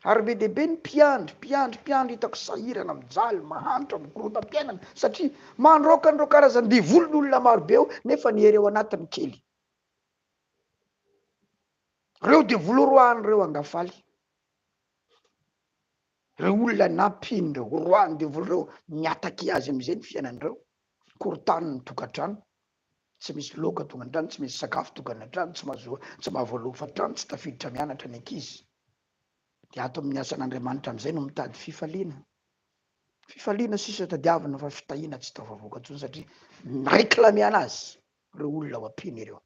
Ary be dia be ny mpiandry, mpiandry, mpiandry hitako sahirana, mijaly, mahantra, mikorontam-piainana satria mandroaka an'ireo karazan-devoly ny olona maro be eo nefa ny hery ao anatiny kely. Ireo devoly roahiny ireo angafaly. Ireo olona nampian'ireo, roahin'ny devoly ireo, mi-attaquer azy amin'izay ny fiainan'ireo, korontany ny tokantrano. Tsy misy laoka tonga an-trano, tsy misy sakafo tonga any an-trano, tsy mahazo, tsy mahavoalofa trano, tsy tafiditra mianatra ny ankizy. Dia ato amin'ny asan'Andriamanitra amin'izay no mitady fifaliana. Fifaliana sisa tadiavina fa fitahiana tsy tafavoaka intsony satria mi-réclamer anazy ireo olona ao ampiany ireo.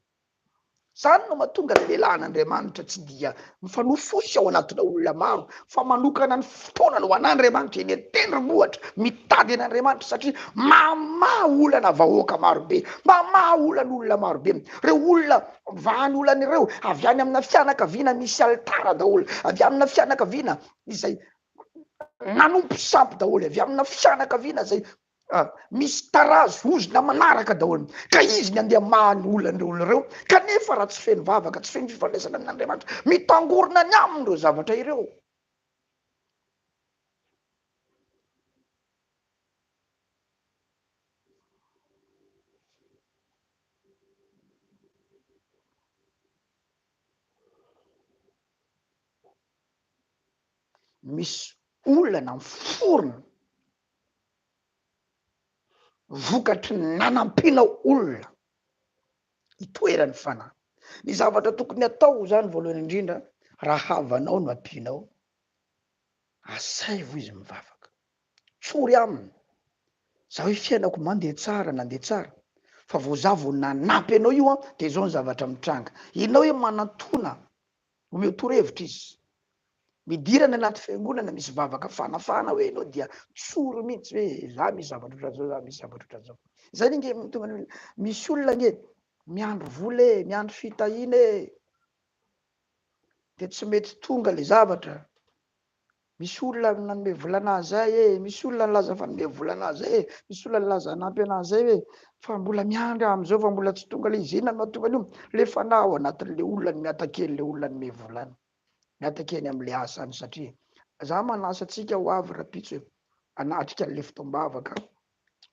Zany no mahatonga ny lehilahin'Andriamanitra tsy dia mifanofosy ao anatina olona maro fa manokana ny fotoanany ho an'Andriamanitra eny an-tendrombohitra, mitady an'Andriamanitra satria mamaha olana vahoaka marobe, mamaha olan'olona marobe. Ireo olona vahany olana ireo avy any amina fianakaviana misy alitara daholo, avy amina fianakaviana izay nanompo sampy daholo, avy amina fianakaviana izay Misy tarazo ozona manaraka daholo. Ka izy ny andeha hamaha ny olan'ireo olona ireo, kanefa raha tsy feno vavaka, tsy feno fifandraisana amin'Andriamanitra, mitangorona ny aminy ireo zavatra ireo. Misy olana miforona vokatry ny nanampianao olona hitoeran'ny fanahy. Ny zavatra tokony atao zany voalohany indrindra, raha havanao no ampianao, asaivo izy mivavaka, tsory aminy, za hoe fiainako mandeha tsara, nandeha tsara, fa vao za vao nanampy anao io an, de zao ny zavatra mitranga, ianao hoe manantona Omeo torohevitra izy. Midira any anaty fiangonana misy vavaka fanafahana hoe ianao dia tsory mihitsy hoe za misy zavatra ohatran'izao, za misy zavatra ohatran'izao. Zay ange mahatonga ny olona, misy olona ange miandry vola e, miandry fitahiana e, de tsy mety tonga le zavatra. Misy olona nanome vola anahy zay e, misy olona nilaza fa nanome vola anahy zay e, misy olona nilaza hanampy anahy zay e, fa mbola miandry aho amizao fa mbola tsy tonga le izy. Inona no mahatonga an'io? Le fanahy ao anatin'le olona no miattaquer an'le olona nanome vola any, miattaquer any am'le asa any satria za manasa antsika ho avy rahampitso e, hanatrika an'le fotoam-bavaka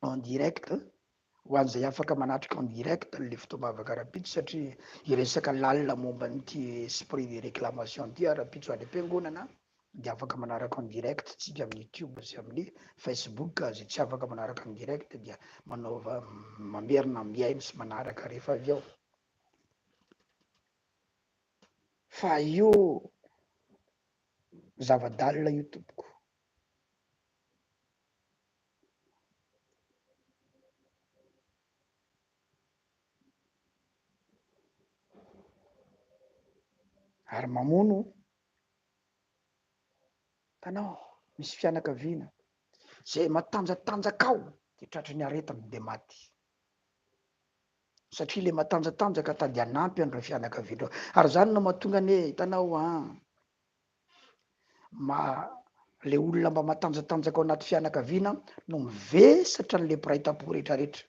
en direct ho an'izay afaka manatrika en direct an'le fotoam-bavaka rahampitso satria hiresaka lalina momba an'ity esprit de réclamation ity aho rahampitso any am-piangonana dia afaka manaraka en direct tsika amin'ny youtube sy amin'ny facebook izay tsy afaka manaraka en direct dia manaova mamerina mihaino sy manaraka rehefa avy eo fa io zava-dalina io tompoko. Ary mamono mpanao, misy fianakaviana izay matanjatanjaka ao dia tratry ny aretina dia maty. Satria ilay matanjatanjaka tady hanampy an'ireo fianakaviana ireo. Ary izany no mahatonga anie, hitanao an, ma le olona mba matanjatanjaka ao anaty fianakaviana no mivesatra an'le mpiray tampo rehetrarehetra.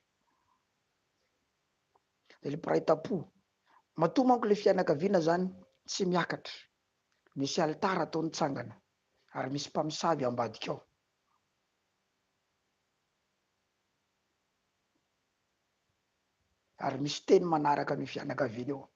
De le mpiray tampo, matoa manko le fianakaviana zany tsy miakatra, misy alitara atao nitsangana ary misy mpamosavy ambadika ao. Ary misy teny manaraka an'io fianakaviana io.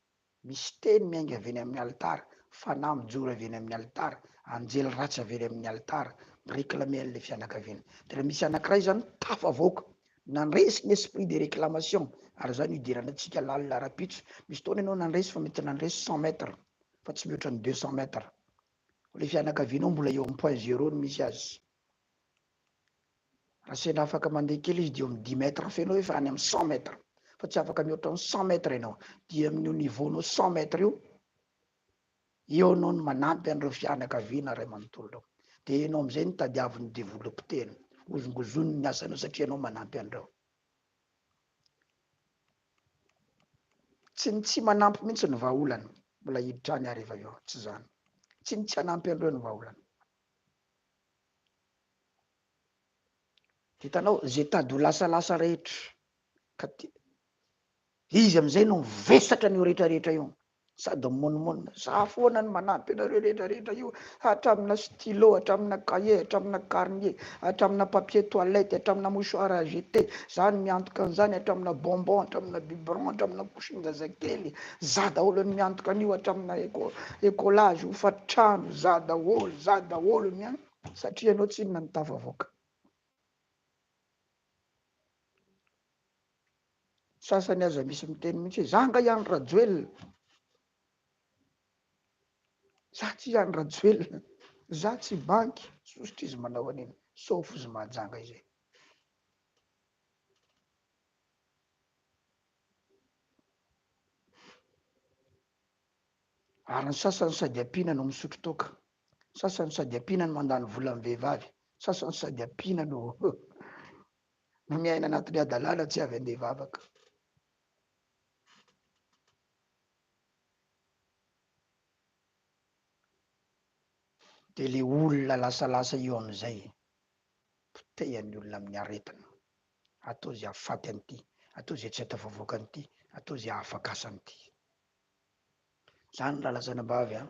Misy teny miainga avy eny amin'ny alitara, fanahy mijoro avy eny amin'ny alitara, anjely ratsy avy eny amin'ny alitara, mi-réclamer an'ilay fianakaviana. Dia raha misy anankiray izany tafavoaka, nandresy ny esprit de réclamation, ary izany hidirana antsika lalina rahampitso, misy fotoana ianao nandresy fa mety nandresy 100 mètres, fa tsy mihoatra ny 200 mètres. Ilay fianakavianao mbola eo amin'ny point zéro no misy azy. Raha sendra afaka mandeha kely izy dia eo amin'ny dix mètres fa ianao efa any amin'ny 100 mètres. Fa tsy afaka mihoatra ny 100 mètres ianao. Dia amin'io niveau-nao 100 mètres io, eo ianao no manampy an'ireo fianakaviana iray manontolo ireo. Dia ianao amin'izay no tadiavin'ny devoly ho potehina. Hozongozoniny ny asanao satria ianao manampy an'ireo. Tsy ny tsy manampy mihitsy ny vahaolana. Mbola hiditra any aho rehefa avy eo. Tsy izany. Tsy ny tsy hanampy an'ireo ny vahaolana. Hitanao, izay tady ho lasalasa rehetra, ka ty, izy amin'izay no mivesatra an'io rehetra rehetra io, sady mimonomonona, za foana no manampy anareo rehetra rehetra io, hatramina stylo, hatramina cahier, hatramina carnet, hatramina papier toilette, hatramina mouchoir à jeter, za no miantoka an'izany, hatramina bonbon, hatramina biberon, hatramina couche-n-jazakely, za daholo no miantoka an'io, hatramina éco, écolage, hofa-trano, za daholo, za daholo ny an. Satria ianao tsinona no tafavoaka. Sasany aza misy miteny mihitsy hoe za nga i Andry Rajoelina. Za tsy i Andry Rajoelina. Za tsy banky. Sosotra izy manao an'iny. Sauf izy Mahajanga izay. Ary ny sasany sady ampiana no misotro toaka. Sasany sady ampiana no mandany vola amin'ny vehivavy. Sasany sady ampiana no no miaina anatin'ny hadalana tsy avy andeha hivavaka. Dia le olona lasalasa io amin'izay potehan'ny olona amin'ny aretina. Atao izay hahafaty an'ity, atao izay tsy hahatafavoaka an'ity, atao izay hahafakasa an'ity. Izany rahalahy sy anabavy an,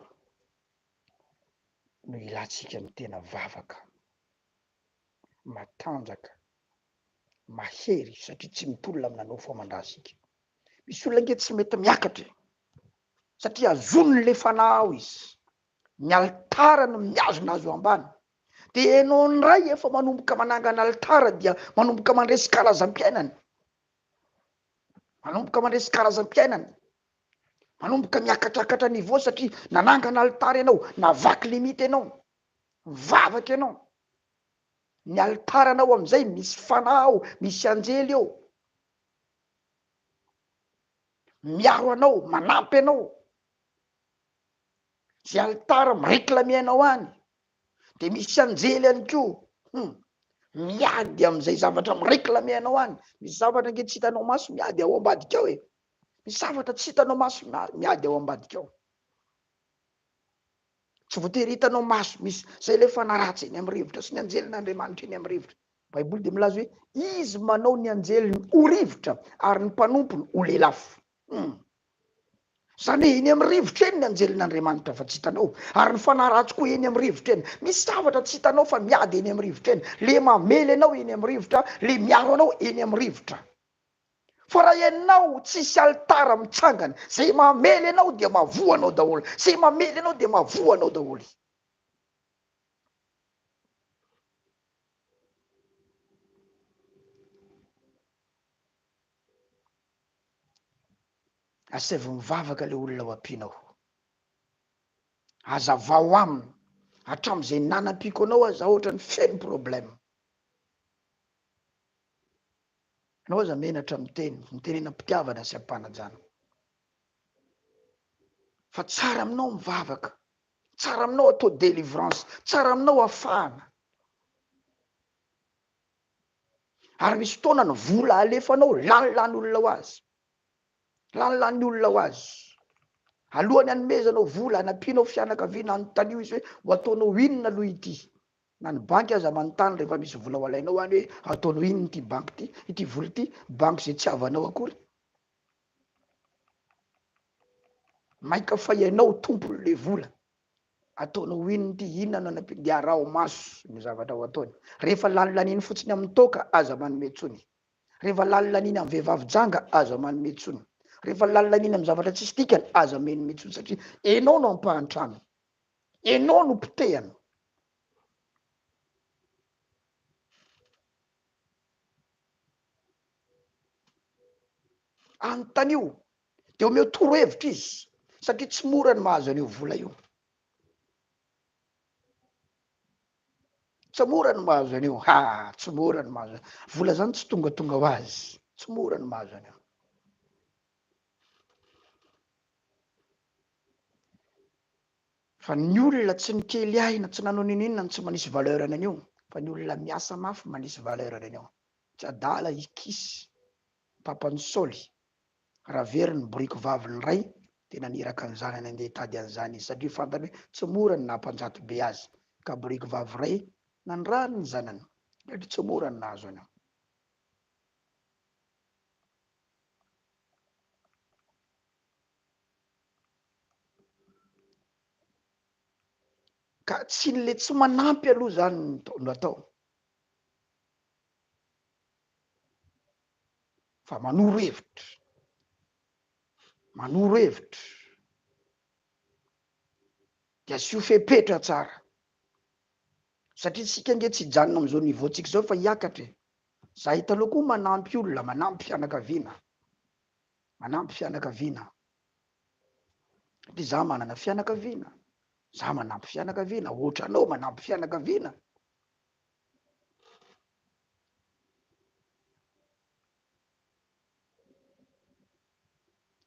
no ilantsika ny tena vavaka matanjaka, mahery satria tsy mitolona amina nofo aman-dra isika. Misy olona ange tsy mety miakatra e, satria azoniny le fanahy ao izy, ny alitara no mihazona azy ao ambany. Dia ianao indray efa manomboka manangana alitara dia manomboka mandresy karazam-piainana, manomboka mandresy karazam-piainana. Manomboka miakatrakatra niveau satria nanangana alitara ianao, navaky limite ianao, mivavaka ianao. Ny alitaranao amin'izay misy fanahy ao, misy anjely eo. Miaro anao, manampy anao. Zay alitara mi-réclamer anao any. De misy anjely ihany koa. Hum. Miady amin'izay zavatra mi-réclamer anao any. Misy zavatra ange tsy hitanao maso miady ao ambadika ao e. Misy zavatra tsy hitanao maso miady ao ambadika ao. Tsy voatery hitanao maso, misy zay ilay fanahy ratsy eny amin'ny rivotra sy ny anjelin'Andriamanitra eny amin'ny rivotra. Baiboly dia milaza hoe izy manao ny anjeliny ho rivotra ary ny mpanompony ho lelafo. Hmm. Zany hoe eny amin'ny rivotra eny ny anjelin'Andriamanitra fa tsy hitanao. Ary ny fanahy ratsy koa eny amin'ny rivotra eny. Misy zavatra tsy hitanao fa miady eny amin'ny rivotra eny. Le mamely anao eny amin'ny rivotra, le miaro anao eny amin'ny rivotra. Fa raha ianao tsisy alitara mitsangana, zay mamely anao dia mavoa anao daholo, zay mamely anao dia mavoa anao daholo. Asaivo mivavaka le olona ho ampianao. Azavao aminy, hatramin'izay nanampiako anao aza ohatrany feno problème. Ianao aza menatra miteny, mitenena am-pitiavana sy am-panajana. Fa tsara aminao mivavaka, tsara aminao atao délivrance, tsara aminao afahana. Ary misy fotoana ny vola alefanao lanilany olona ho azy. Lanilany olona ho azy. Alohan'ny hanomezanao vola hanampianao fianakaviana, anontanio izy hoe ho ataonao inona aloha ity. Na ny banky aza manontany rehefa misy vola ho alainao any hoe ataonao inona ity banky ity, ity vola ity, banky izay tsy havanao akory. Maika fa ianao tompon'le vola. Ataonao inona ity, inona no anampiana, dia araho maso ny zavatra ho ataony. Rehefa lanilaniny fotsiny amin'ny toaka, aza manome intsony. Rehefa lanilaniny amin'ny vehivavy janga, aza manome intsony. Rehefa lalina iny amin'ny zavatra tsisy dikany, aza mino mihitsy satria enao no ampahantrana. Enao no potehana. Anontanio, dia omeo torohevitra izy satria tsy mora ny mahazo an'io vola io. Tsy mora ny mahazo an'io, ha, tsy mora ny mahazo. Vola zany tsy tongatonga ho azy, tsy mora ny mahazo an'io. Fa ny olona tsy nikely aina, tsy nanao n'inon'inona no tsy manisy valeur an'io, fa ny olona miasa mafy manisy valeur an'io. Tsy adala i Kisy, papan'i Saoly, raha very ny boriky vaviny iray dia naniraka ny zanany handeha hitady an'izany izy satria fantany hoe tsy mora ny naha mpanjato be azy, ka boriky vavy iray nanirahany ny zanany satria tsy mora ny nahazo an'io. Ka tsy le tsy manampy aloha zany no atao fa manoro hevitra, manoro hevitra de asio fepetra tsara satria tsika nge tsy hijanona am'izao niveau tsika zao fa hiakatra e, za hitanao koa manampy olona, manampy fianakaviana, manampy fianakaviana satria za manana fianakaviana, za manampy fianakaviana, ohatranao manampy fianakaviana.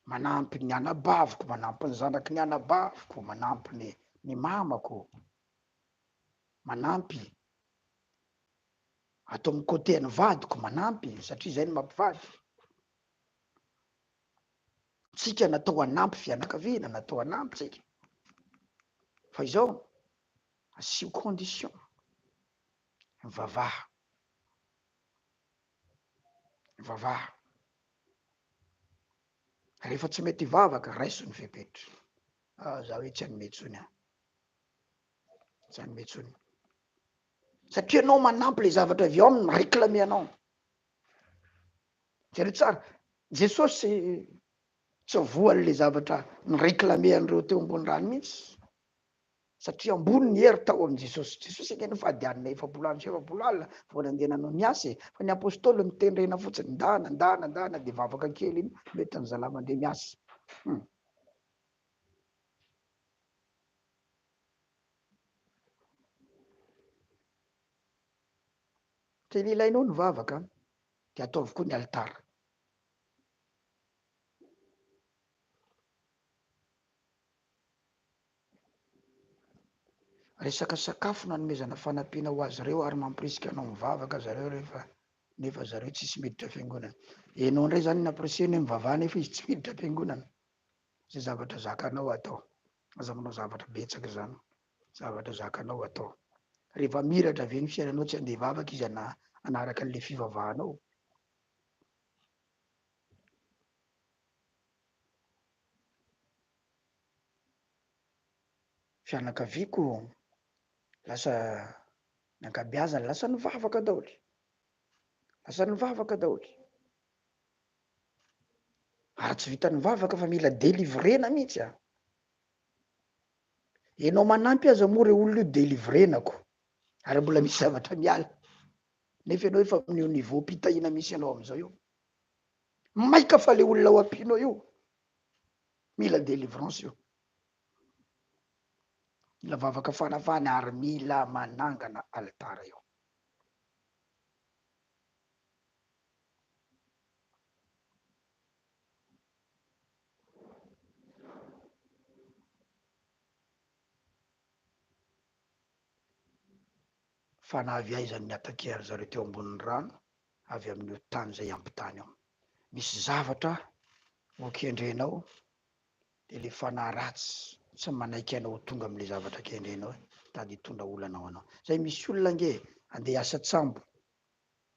Manampy ny anabaviko, manampy ny zanaky ny anabaviko, manampy ny ny mamako, manampy ato amin'ny côté an'ny vadiko, manampy satria zay no mampivady. Tsika natao hanampy fianakaviana, natao hanampy tsika. Fa izao, asio condition, mivavaha, mivavaha. Rehefa tsy mety hivavaka, raiso ny fepetra. Ah, za hoe tsy hanome intsony aho. Tsy hanome intsony. Satria ianao manampy le zavatra avy ao aminy, mi-réclamer anao. Jereo tsara, Jesosy tsy voan'le zavatra ni-réclamer an'ireo teo ambony rano mihitsy. Satria ambony ny hery tao amin'i Jesosy. Jesosy ange nifady hanina 40 andro sy 40 alina vao nandeha nanao ny asa e. Fa ny apôstôly nitendrena fotsiny, ndana, ndana, ndana, dia vavaka kely iny, mety ny zalahy mandeha miasa. Tena ilainao ny vavaka an, dia ataovy koa ny alitara. Resaka sakafo no anomezana fanampiana ho azy ireo ary mampirisika anao mivavaka zareo rehefa nefa zareo tsisy miditra fiangonana. Enao indray zany no ampirisihina hoe mivavaha nefa izy tsy miditra am-piangonana. Zay zavatra zakanao atao. Aza manao zavatra betsaka izany. Zavatra zakanao atao. Rehefa miratra ve ny fiainanao tsy handeha hivavaka izy hanaraka an'ilay fivavahanao? Fianakaviako lasa ny ankabeazany lasa nivavaka daholo, lasa nivavaka daholo. Ary tsy vitan'ny mivavaka fa mila delivrena mihitsy a. Ianao manampy aza moa reo olona io delivrena-ko ary mbola misy zavatra miala nefa ianao efa amin'io niveau-pitahiana misy anao amin'izao io. Maika fa le olona ho ampianao io mila delivrance io. Mila vavaka fanafahana ary mila manangana alitara io. Fa na avy aiza ny attaquer ry zareo teo ambonin'ny rano, avy amin'io tany izay ampitany io. Misy zavatra ho kendrenao dia le fanahy ratsy tsy manaiky anao ho tonga amin'le zavatra kendrenao mitady hitondra olana ho anao. Zay misy olona ange andeha hiasa tsambo,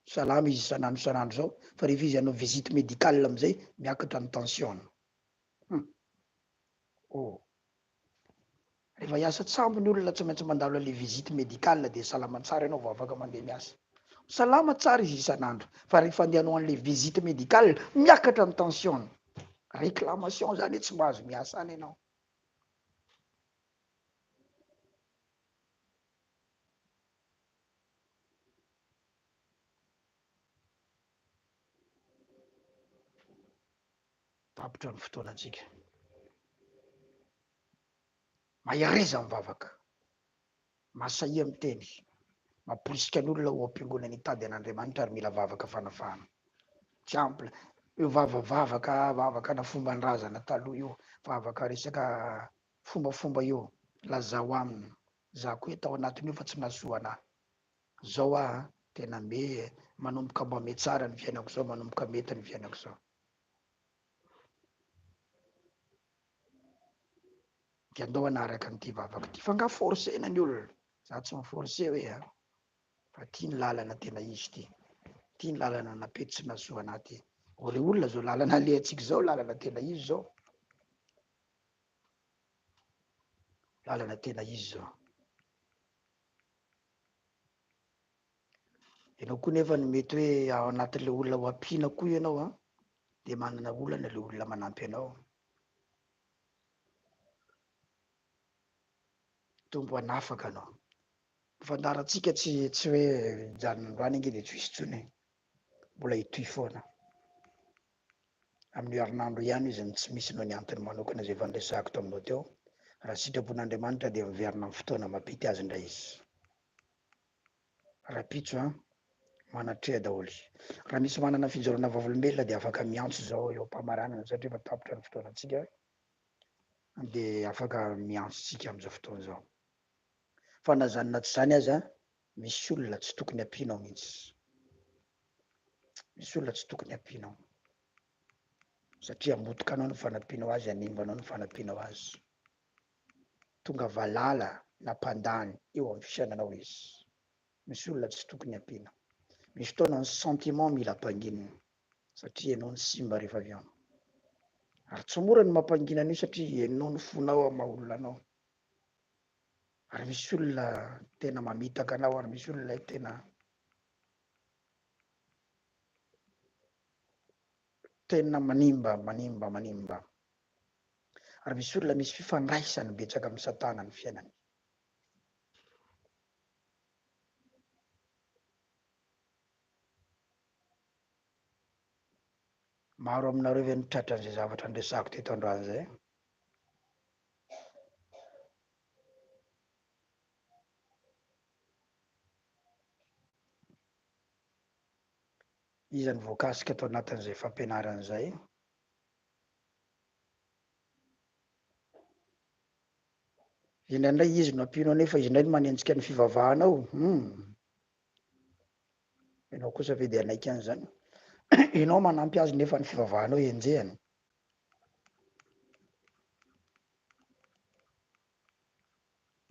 salama izy isan'andro isan'andro zao, fa rehefa izy hanao visite médicale amizay miakatra ny tension-ny. Hum. Oh. Rehefa hiasa tsambo ny olona tsy maintsy mandalo an'le visite médicale dia salama tsara ianao vao afaka mandeha miasa. Salama tsara izy isan'andro fa rehefa andeha hanao an'le visite médicale miakatra ny tension-ny. Réclamation zany hoe tsy mahazo miasa any ianao. Tapitra ny fotoanantsika. Mahereza mivavaka. Mahasahia miteny. Mamporisika ny olona ho ao am-piangonana hitady an'Andriamanitra ary mila vavaka fanafahana. Tsy ampy io vava vavaka vavaka na fomban-drazana taloha io, vavaka resaka fombafomba io. Lazao aminy. Za koa tao anatin'io fa tsy nahasoa anah. Zao aho tena me manomboka mba metsara ny fiainako zao, manomboka mety ny fiainako zao. Dia andao hanaraka an'ity vavaka ity. Fa angaha forcer-na ny olona? Za tsy mi-forcer hoe a! Fa ity ny lalana tena izy ity. Ity ny lalana napety sy nahasoa anah ity. O ry olona zao lalana alehantsika izao lalana tena izy izao. Lalana tena izy izao. Ianao koa nefa ny mety hoe ao anatin'ilay olona ho ampiana koa ianao an, dia manana olana ilay olona manampy anao. Tompo hanafaka anao. Ny fandaharantsika tsy tsy hoe hijanona androany ange dia tsy ho hisy intsony e. Mbola hitohy foana. Amin'io herinandro ihany izy no tsy misy noho ny antony manokana izay efa niresahako taminao teo. Raha sitrapon'Andriamanitra dia miverina amin'ny fotoana mampety azy indray izy. Rahampitso an! Manatreha daholo. Raha misy manana fijoroana vavolombelona dia afaka miantso izao eo am-pamaranana satria efa tapitra ny fotoanantsika dia afaka miantso tsika amin'izao fotoana izao. Fa na izany na tsy izany aza misy olona tsy tokony ampianao mihitsy. Misy olona tsy tokony ampianao satria hamotika anao ny fanampianao azy, hanimba anao ny fanampianao azy. Tonga valala na mpandany eo amin'ny fiainanao izy. Misy olona tsy tokony ampiana. Misy fotoana ny sentiment mila ampanginina satria ianao no simba rehefa avy eo. Ary tsy mora ny mampangina an'io satria ianao no fonao amin'ny maha olona anao. Ary misy olona tena mamitaka anao ary misy olona tena tena manimba manimba manimba. Ary misy olona misy fifandraisany betsaka amin'i Satana ny fiainany. Maro aminareo ve no tratran'izay zavatra niresahako teto androany izay? Iza no voakasika tao anatin'izay fampianarana izay? Indraindray izy no ampino anefa izy indray no manenjika ny fivavahanao. Hum. Ianao kosa ve dia hanaiky an'izany? Ianao manampy azy nefa ny fivavahanao enjehany.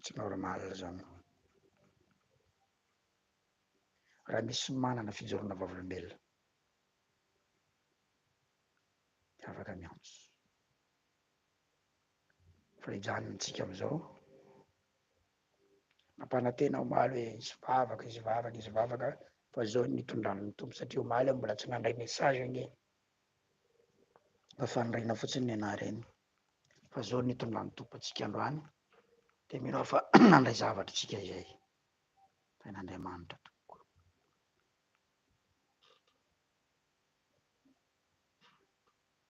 Tsy normal zany. Raha misy manana fijoroana vavolombelona. Dia afaka miantso. Fa hijanona antsika amin'izao. Nampanantena omaly hoe hisy vavaka, hisy vavaka, hisy vavaka, fa izao no nitondran'ny Tompo satria omaly aho mbola tsy nandray message ange. Fa faniriana fotsiny ny anah ireny. Fa izao no nitondran'ny Tompo antsika androany, dia mino aho fa nandray zavatra isika izay. Tahin'Andriamanitra tompoko.